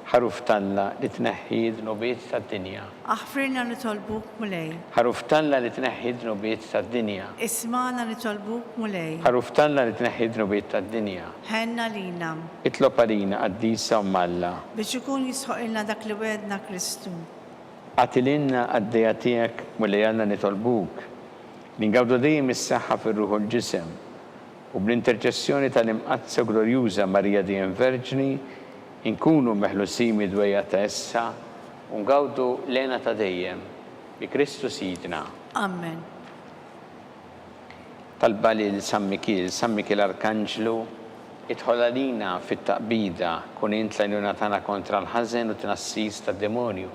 Ħaruf t'Alla li tneħħi d-dnubiet tad-dinja. Aħfrilna nitolbuk, Mulej. Ħaruf t'Alla li tneħħi d-dnubiet tad-dinja. Ismagħna nitolbuk, Mulej. Ħaruf t'Alla li tneħħi d-dnubiet tad-dinja. Ħenn għalina. Itlob għalina, Qaddisa Omm Alla. Biex ikun jistħoqilna dak li wegħedna Kristu. Agħti lilna qaddejja tiegħek, Mulej Alla nitolbuk, li ngawdu dejjem is-saħħa fir-ruħ u l-ġisem, u bl-interċessjoni tal-Imqaddsa u Glorjuża Marija dejjem Verġni, inkunu meħlusin mid-dwejjaq ta' issa u ngawdu l-hena ta' dejjem, bi Kristu Sidna. Amen. Talba lil San Mikiel, San Mikiel Arkanġlu, idħol għalina fit-taqbida, kun int l-għajnuna tagħna kontra l-ħażen u t-tnassis tad-demonju.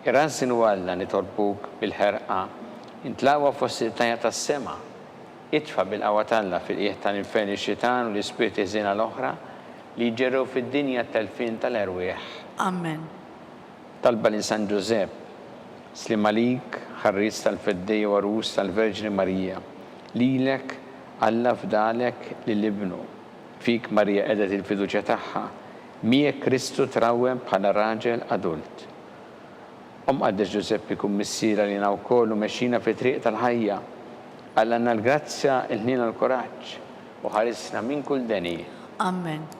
Irażżin u Alla nitolbuk bil-ħerqa, int l-aqwa fost il-qtajja' tas-sema. Itfa' bil-qawwa t'Alla fil-qiegħ tal-infern ix-xitan u l-ispirti ħżiena l-oħra li jġerrew fid-dinja t-telfien tal-erwieħ. Amen. Talba lil San Ġużepp, Sliem għalik, ħarries tal-Feddej u għarus tal-Verġni Marija. Lilek, Alla fdalek lil Ibnu. Fik Marija qegħdet il-fiduċja tagħha. Miegħek Kristu trawwem bħala raġel adult. O Mqaddes Ġużeppi kun missier għalina wkoll u mexxina fit-triq tal-ħajja. Għallanna l-grazzja, il-ħniena u l-kuraġġ, u ħarisna minn kull deni. Amen.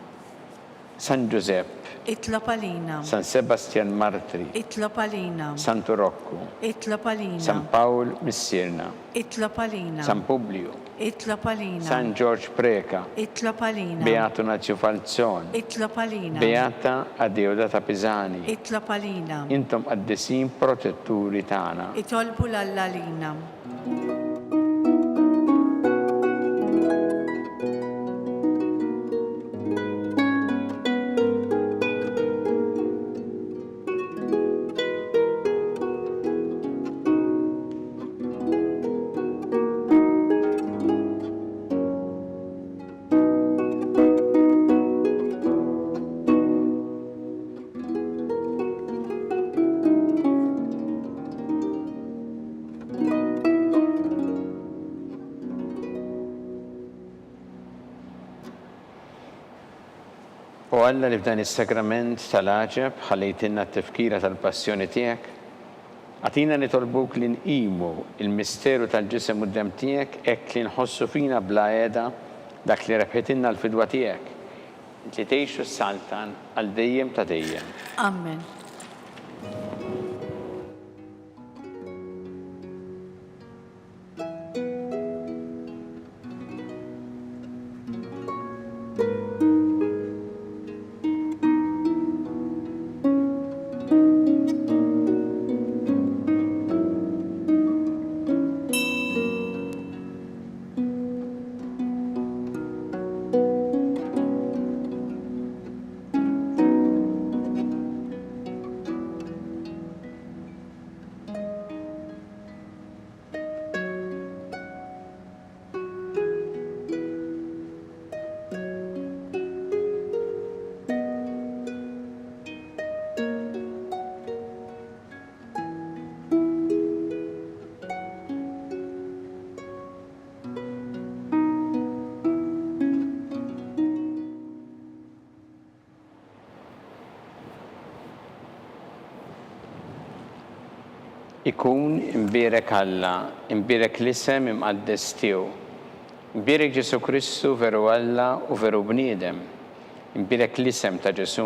San Ġużepp. Itlob għalina. San Sebastjan Martri. Itlob għalina. Santu Rokku. Itlob għalina. San Pawl Missierna. Itlob għalina. San Publiju. Itlob għalina. San Ġorġ Preca. Itlob għalina. Beatu Nazju Falzon. Itlob għalina. Beata Adeodata Pisani. Itlob għalina. Intom qaddisin protetturi tagħna. Itolbu 'l Alla għalina. O Alla li f'dan is-sagrament tal-għaġeb ħallejtilna t-tifkira tal-passjoni tiegħek, agħtina nitolbuk li nqimu l-misteru tal-ġisem u d-demm tiegħek hekk li nħossu fina bla heda dak li rebħitilna l-fidwa tiegħek, int li tgħix u ssaltan għal dejjem ta' dejjem. Amen. Ikun imbierek Alla, imbierek l-isem imqaddes tiegħu. Imbierek Ġesù Kristu, veru Alla u veru bniedem. Imbierek l-isem ta' Ġesù.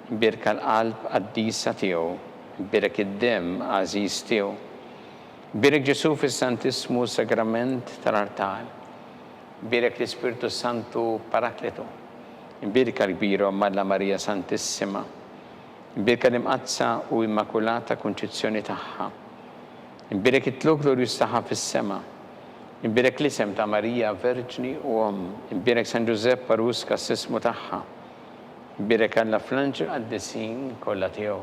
Imbierka l-qalb qaddisa tiegħu. Imbierek id-demm għażiż tiegħu. Imbierek Ġesù fis-Santissmu Sagrament tal-artal. Imbierek l-Ispirtu s-Santu Paraklitu. Imbierka l-kbira Omm Alla Marija Santissima. Imbierka l-Imqaddsa u Immakulata Kunċizzjoni tagħha. Imbierek it-tlugħ glorjuż tagħha fis-sema. Imbierek l-isem ta' Marija Verġni u Omm. Imbierek San Ġużepp għarus kassismu tagħha. Imbierek Alla fl-anġli qaddisin kollha tiegħu.